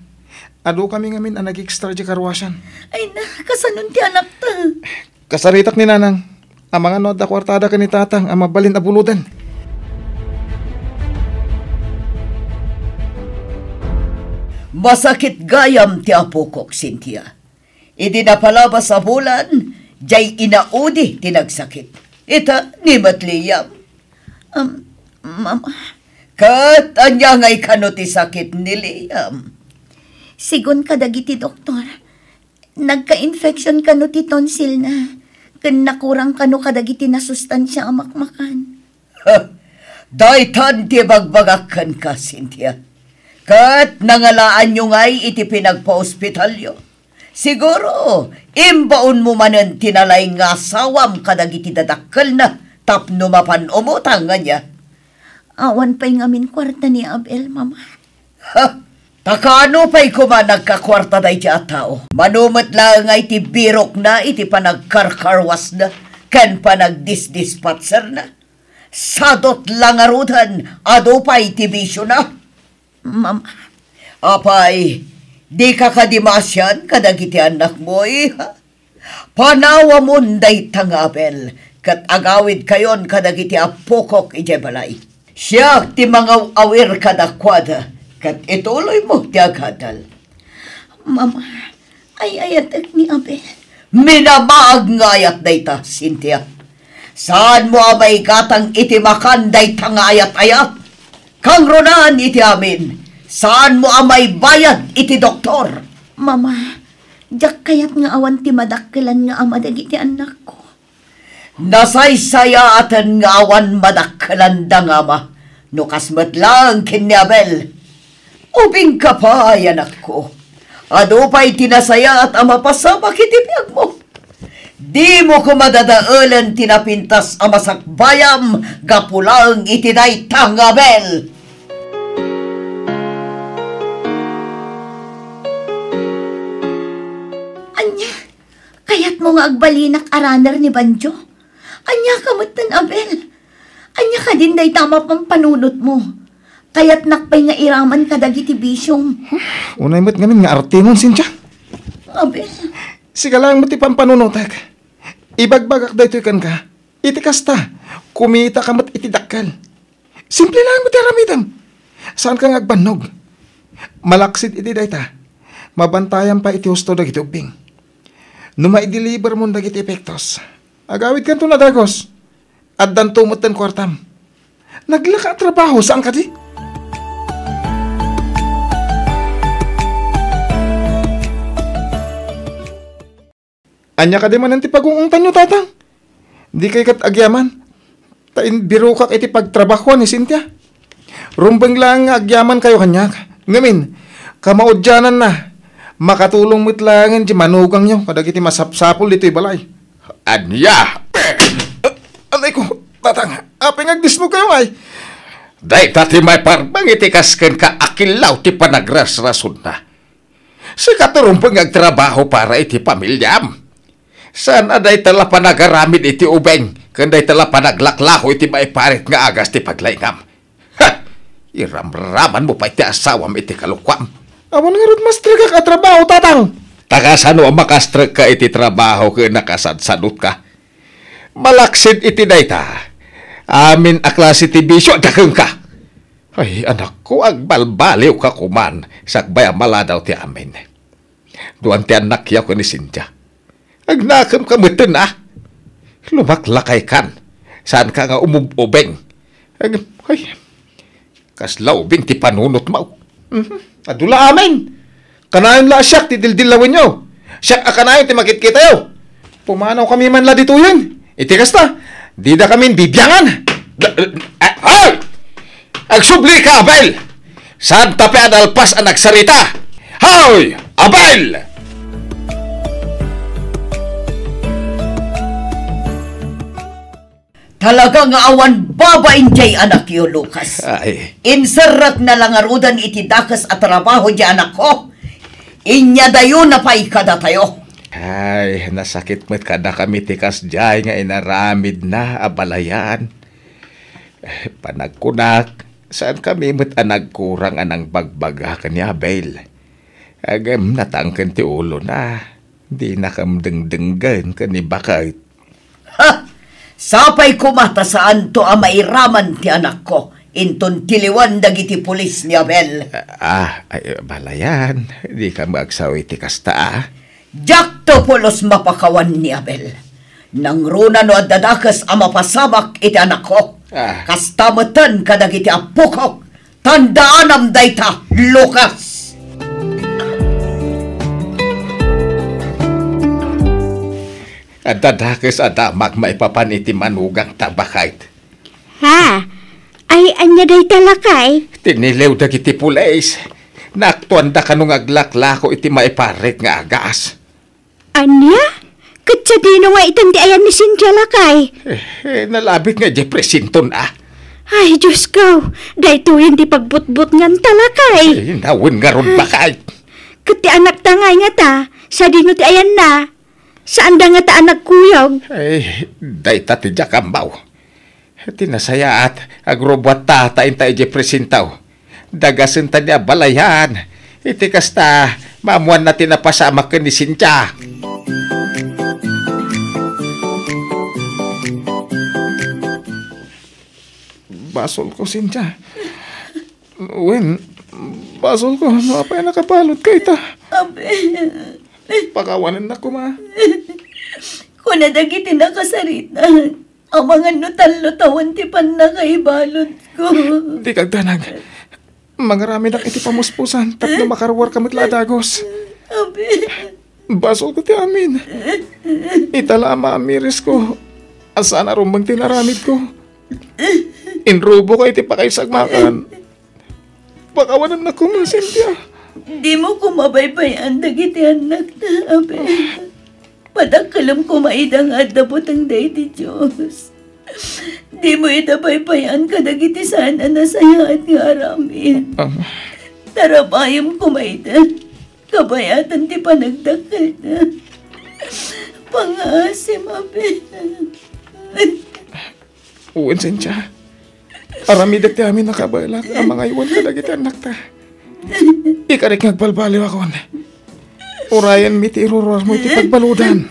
Adu kami ngamin a nag-extra di karuasan. Ay na, kasanon ti anakta? Kasaritak ni Nanang. Amangan no adda kuartada ken ni Tatang a mabalin a buloden. Masakit gayam ti apokok, Cynthia. Idi napalabas a bulan, diay inaudi ti nagsakit. Ita, ni met Liam. Um, Mama. Ket ania ngay kano ti sakit ni Liam? Sigun kadagiti doktor, nagka-infection kano ti tonsilna, ken nakurang kano kadagiti nasustansia a makmakan. Daytan ti bagbagak kenka, Cynthia. Ket nangalaanyo ngay iti pinagpaospitalyo. Siguro, imbaonmo manen ti nalaing nga asawam kadagiti dadakkelna tapno mapan umutang, ania? Awan pay ngamin kuarta ni Abel, Mama. Ha? Ta kaano pay koma nagkakuarta daydiay a tao? Mano met laeng ngay ti birokna iti panagkarkarwasna ken panagdisdispatserna. Sadot la ngaruden, adu pay ti bisiona. Mama. Apay, dika kadi maasian kadagiti annakmo, iha? Panawamon dayta nga Abel, ket agawidkayon kadagiti appokok idiay balay. Siak ti mangaw-awir kadakuada, ket ituloymo ti agadal. Mama, ay-ayatek ni Abel. Minamaag nga ayat dayta, Cynthia. Saanmo a maigatang iti makan dayta nga ayat-ayat. Kangrunaan iti amin, saanmo a maibayad iti doktor. Mama, diak kayat nga awan ti madakkelan nga ama dagiti annakko. Nasaysayaaten nga awan madakkelanda nga ama no kas met laeng ken ni Abel. Ubingka pay, anakko. Adu pay ti nasayaat a mapasamak iti biagmo. Dimo koma dadaelen ti napintas a masakbayam gapu laeng iti dayta nga Abel. Ania? Kayatmo nga agbalinak a runner ni Banjo? Ania ka metten, Abel? Ania kadin dayta a mapampanunotmo? Kayatnak pay nga iraman kadagiti bisiom. Unay met ngamin nga artemon, Cynthia. Abel. Sika laeng met ti pampanunotek. Ibagbagak daytoy kenka. Iti kasta, kumitaka met iti dakkel. Simple laeng met ti aramidem. Saanka nga agbannog. Malaksid iti dayta, mabantayam pay iti husto dagiti ubbing. No maidelivermon dagiti epektos, agawidkanto a dagus. Addanto metten kuartam. Naglaka a trabaho, saan kadi? Ania kadi manen ti pagung-ungtanyo, Tatang? Dikay ket agyaman, ta imbirokak iti pagtrabahoan ni Cynthia. Rumbeng laeng nga agyamankayo kaniak. Ngamin, kamaudiananna, makatulong met laengen ti manugangyo kadagiti masapsapul ditoy balay. Ania? Anay ko, Tatang, apay nga agdismogkayo ngay? Dayta ti maiparbeng iti kas kenka a killaw ti panagrasrasonna. Sika ti rumbeng nga agtrabaho para iti pamiliam. Saan a dayta la panagaramid iti ubeng ken dayta la panaglaklako iti maiparit nga agas ti paglaingam. Ha! Iramramanmo pay ti asawam iti kalokuam. Awan ngarud mastregak a trabaho, Tatang. Ta kasano a makastrekka iti trabaho ken nakasadsadutka? Malaksid iti dayta, amin a klase ti bisio adda kenka. Ay, anakko, agbalbaliwka koman, sakbay a maladaw ti amin. Duan ti annakyo ken ni Cynthia. Agnakemka metten a. Lumaklakaykan. Saanka nga umub-ubeng. Ag-, ay, kasla ubing ti panunotmo. Mhm. Adu la amin. Kanayon la a siak ti dildillawenyo. Siak a kanayon ti makitkitayo. Pumanawkami man la ditoyen. Iti kasta, didakamin bibiangan. Da-, a-, ay! Agsublika, Abel! Saanta pay a nalpas a nagsarita. Hoy, Abel! Talaga nga awan babain diay anakyo, Lucas. Ay. Inserrekna la ngaruden iti dakes a trabaho diay anakko. Inyadayona pay kadatayo. Ay, nasakit met kadakami ti kasdiay nga inaramidna, abalayan. Panagkunak, saankami met a nagkurang a nangbagbaga ken ni Abel. Ngem natangken ti ulona. Dinakam dengdenggen ken ni baket. Ha! Sapay koma ta saanto a mairaman ti anakko inton tiliwan dagiti pulis ni Abel. Ah, ay, balayan, dikam agsaw iti kasta, a. Diakto pulos mapakawan ni Abel. Nangruna no adda dakes a mapasamak iti anakko. Ah. Kasta metten kadagiti appokok. Tandaanam dayta, Lucas! Adda dakes a damak maipapan iti manugangta, baket. Ha? Ay, ania dayta, lakay? Tiniliw dagiti pulis. Naaktuanda kano nga aglaklako iti maiparit nga agas. Ania? Ket sadino nga itan ti ayan ni Cynthia, lakay? Eh, eh, nalabit nga idiay presinto, a. Ay, Diosko, daytoyen ti pagbutbutnganta, lakay. Eh, nawen ngarud, baket. Ket ti anakta ngay ngata, sadino ti ayanna? Saanda ngata a nagkuyog? Eh, dayta ti diak ammo. Ti nasayaat, agrubbuatta ta inta idiay presinto. Dagasenta ni abalayan. Iti kasta, maammuanna ti napasamak ken ni Cynthia. Basolko, Cynthia. Wen, basolko, no apay a nakabaludka ita. Abi. Pakawanennak koma. Kuna dagiti nakasarita. Amangan no tallo tawen ti pannakaibaludko. Dika agdanag. Mangaramidak iti pamuspusan tapno makaruarka met la a dagus. Abi. Basolko ti amin. Ita la a maamirisko a saan a rumbeng ti inaramidko. Inruboka iti pakaisagmakan. Pakawanennak koma, Cynthia. Dimo koma baybay-an dagiti annakta, Abi. Padakkelem koma ida nga adda butengda iti Dios. Dimo ida baybay-an kadagiti saan a nasayaat nga aramid. Ama. Tarabayem koma ida. Kabayatan ti panagdakkelda. Pangaasim, Abi. Wen, Cynthia. Aramidek ti amin a kabaelak a mangaywan kadagiti annakta. Ikarik nga agbalbaliwakon. Urayenmi ti iruruarmo iti pagbaludan.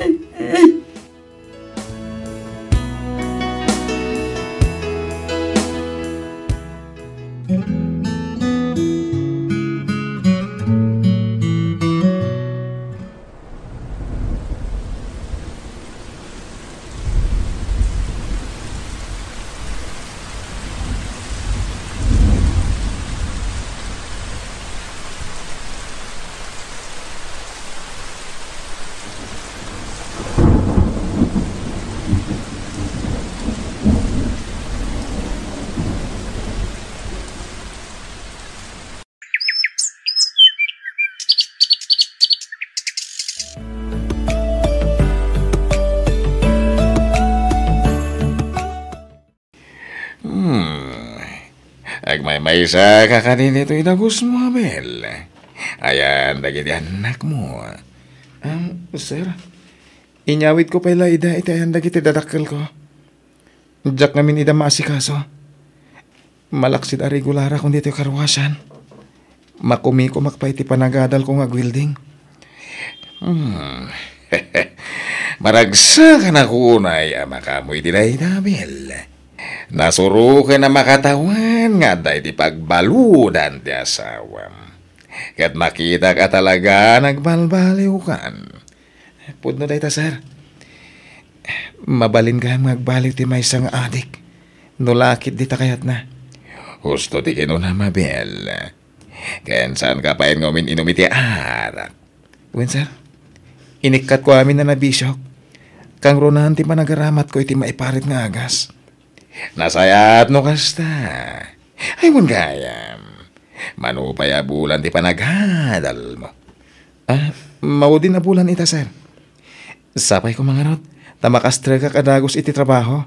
Hmm. Agmaymaysa ka kadin itoy dagusmo, Abel. Ayan dagiti annakmo. Am, sir, inyawidko pay la ida iti ayan dagiti dadakkelko. Diak ngamin ida maasikaso. Malaksid a regularakon ditoy karuasan. Makumikomak pay ti panagadalko nga agwelding. Hmm. Maragsakan a kunay a makaammo iti dayta, Abel. Nasuroken a makatawen nga adda iti pagbaludan ti asawam. Ket makitak a talaga nagbalbaliwkan. Pudno dayta, sir. Mabalin gayam nga agbaliw ti maysa nga adik no la ket dita kayatna. Husto ti kinunam, Abel. Ken saanka pay nga umin-inum iti arak. Wen, sir. Inikkatko amin a nabisiok. Kangrunaen ti panagaramatko iti maiparit nga agas. Nasayaat no kasta. Ay, wen gayam. Mano pay a bulan ti panagadalmo? Ah, maudin a bulan ita, sir. Sapay ko mangarot, ta makastrekak a dagus iti trabaho.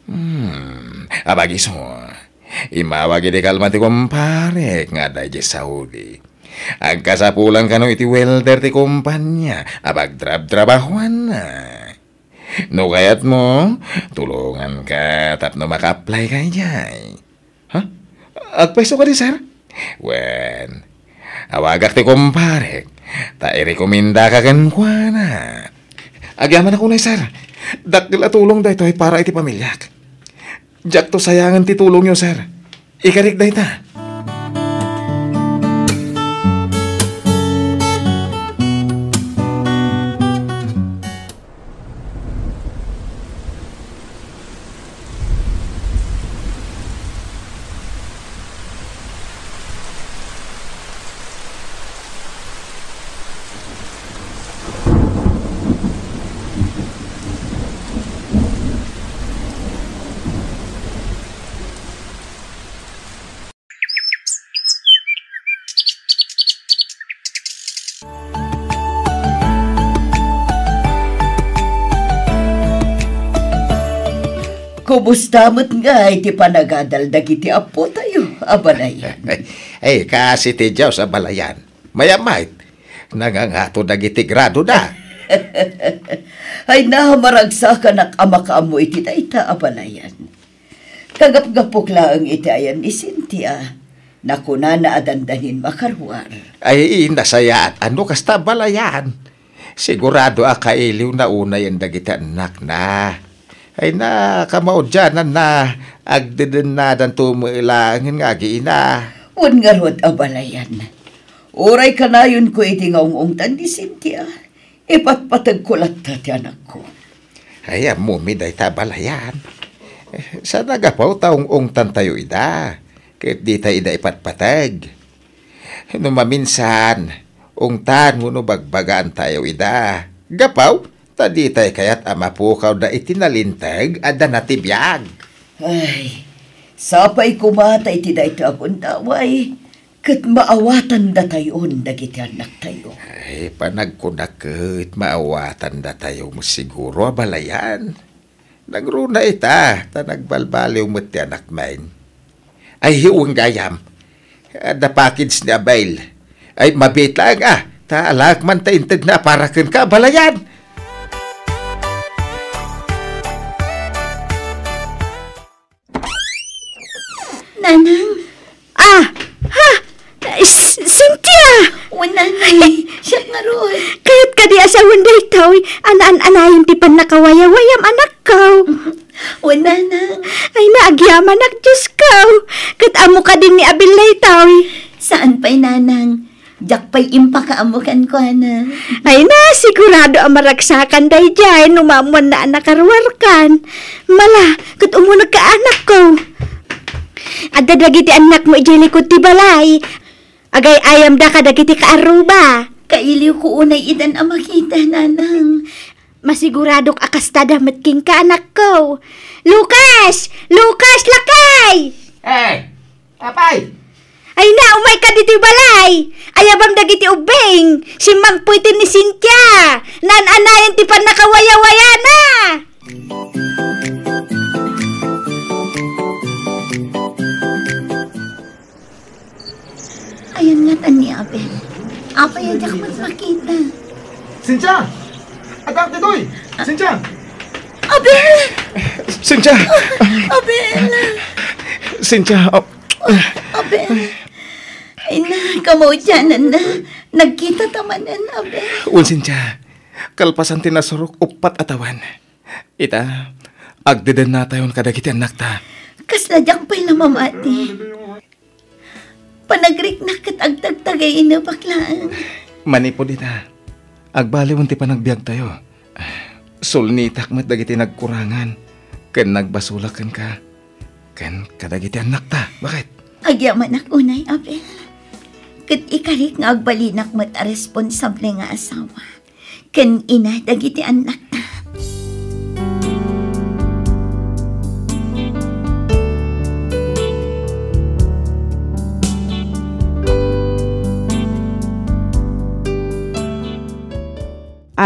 Hmm, abagiso. Immawag iti kalman ti kumparek nga adda idiay Saudi. Agkasapulan kano iti welder ti kumpania a pagtrabtrabahuanna. No kayatmo, tulonganka tapno maka-apply ka idiay. Ha? Agpayso kadi, sir? Wen, awagak ti kumparek, ta irekomendaka kenkuana. Agyamanak unay, sir. Dakkel a tulong daytoy para iti pamiliak. Diakto sayangen ti tulongyo, sir. Ikarik dayta. Kumusta met ngay ti panagadal dagiti appotayo, abalayan? Ay, kaasi ti Dios, abalayan. Mayat met, nangangato dagiti gradoda. Ay, na, maragsakanak a makaammo iti dayta, abalayan. Kagapgapok laeng iti ayan ni Cynthia, nakunana a dandanin makaruar. Ay, nasayaat a no kasta, abalayan. Sigurado a kailiwna unayen dagiti annakna. Ay na, kamaudiananna, agdedennadanto met laengen nga agiina. Wen ngarud, abalayan. Uray kanayonko iti nga ung-ungtan ni Cynthia, ipatpategko latta ti anakko. Ay, ammomi dayta, abalayan. Saan a gapu ta ung-ungtantayo ida, ket dita ida ipatpateg. No maminsan, ungtan wenno bagbagaantayo ida. Gapu ta ditay kayat a mapukawda iti nalinteg a dana ti biag. Ay, sapay koma ta iti daytoy a gundaway, ket maawatandatayon dagiti annaktayo. Ay, panagkunak ket maawatandatayo met siguro, abalayan. Nangruna ita, ta nagbalbaliw met ti anakmi. Ay, wen gayam. Adda package ni Abel. Ay, mabiit laeng, a, ta alaek man ta integna a para kenka, abalayan. Nanang. Ah! Ha! S-, Cynthia! Wen, nanang. Ay. Siak ngarud. Kayat kadi a sawen daytoy, an-an-anayon ti pannakawayawayam, anakko. Wen, nanang. Ay, naagyamanak, Diosko. Ket ammo kadi ni Abel daytoy? Saan pay, nanang. Diak pay impakaammo kenkuana. Ay na, sigurado a maragsakan daydiay no maammoanna a nakaruarkan. Mala, ket umunegka, anakko. Adda dagiti annakmo idiay likud ti balay. Agay-ayamda kadagiti kaarruba. Kailiwko unay idan a makita, nanang. Masiguradok a kastada met kenka, anakko. Lukas! Lukas, lakay! Eh, apay! Ay na, umayka ditoy balay! Ayabam dagiti ubbing! Simmangpeten ni Cynthia! Naan-anayon ti pannakawayawayana! Ayan ngatan ni Abel. Apay a diak met makita. Cynthia! Adda ditoy! Cynthia! Abel! Cynthia! Abel! Cynthia! Ab- Abel! Ay na, kamaudiananna. Nagkitata manen, Abel. Wen, Cynthia. Kalpasan ti nasurok uppat a tawen. Ita, agdedennatayon kadagiti annakta. Kasla diak pay la mamati. Panagriknak ket agtagtagay inebak laeng. Manipud ita, agbaliwen ti panagbiagtayo. Sulnitak met dagiti nagkurangan ken nagbasolak kenka ken kadagiti annakta. Baket? Agyamanak unay, Abel. Ket ikarik nga agbalinak met a responsable nga asawa ken ina dagiti annakta.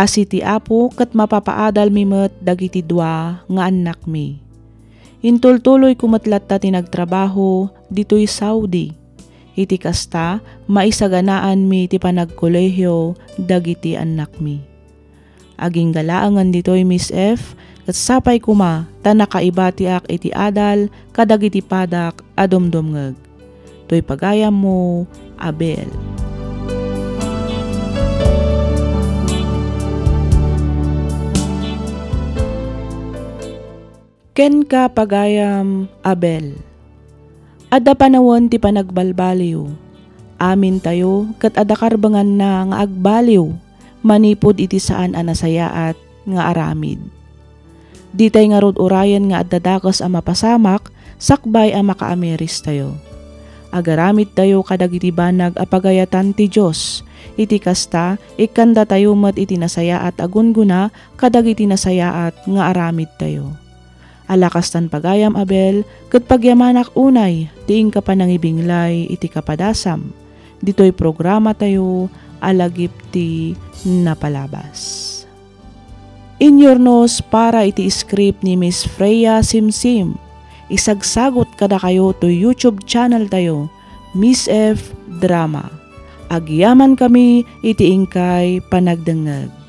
Asi ti Apo ket mapapaadalmi met dagiti dua nga annakmi. Intultuloyko met latta ti nagtrabaho ditoy Saudi. Iti kasta, maisaganaanmi ti panagkolehio dagiti annakmi. Aginggalaangan ditoy, Miss F, ket sapay koma ta nakaibatiak iti adal kadagiti padak a dumdumngeg. Toy pagayammo, Abel. Kenka, pagayam Abel. Adda panawen ti panagbalbaliw. Amintayo ket adda karbenganna nga agbaliw manipud iti saan a nasayaat nga aramid. Ditay ngarud urayen nga adda dakes a mapasamak sakbay a makaamiristayo. Agaramidtayo kadagiti banag a pagayatan ti Dios. Iti kasta, ikkandatayo met iti nasayaat a gunggona kadagiti nasayaat nga aramidtayo. Ala kastan, pagayam Abel, ket pagyamanak unay ti inka panangibinglay iti kapadasam ditoy programatayo a Lagip ti Napalabas. Inyurnos para iti script ni Miss Freya Simsim. Isagsagot kadakayo toy YouTube channel tayo, Miss F Drama. Agyamankami iti inkay panagdengngeg.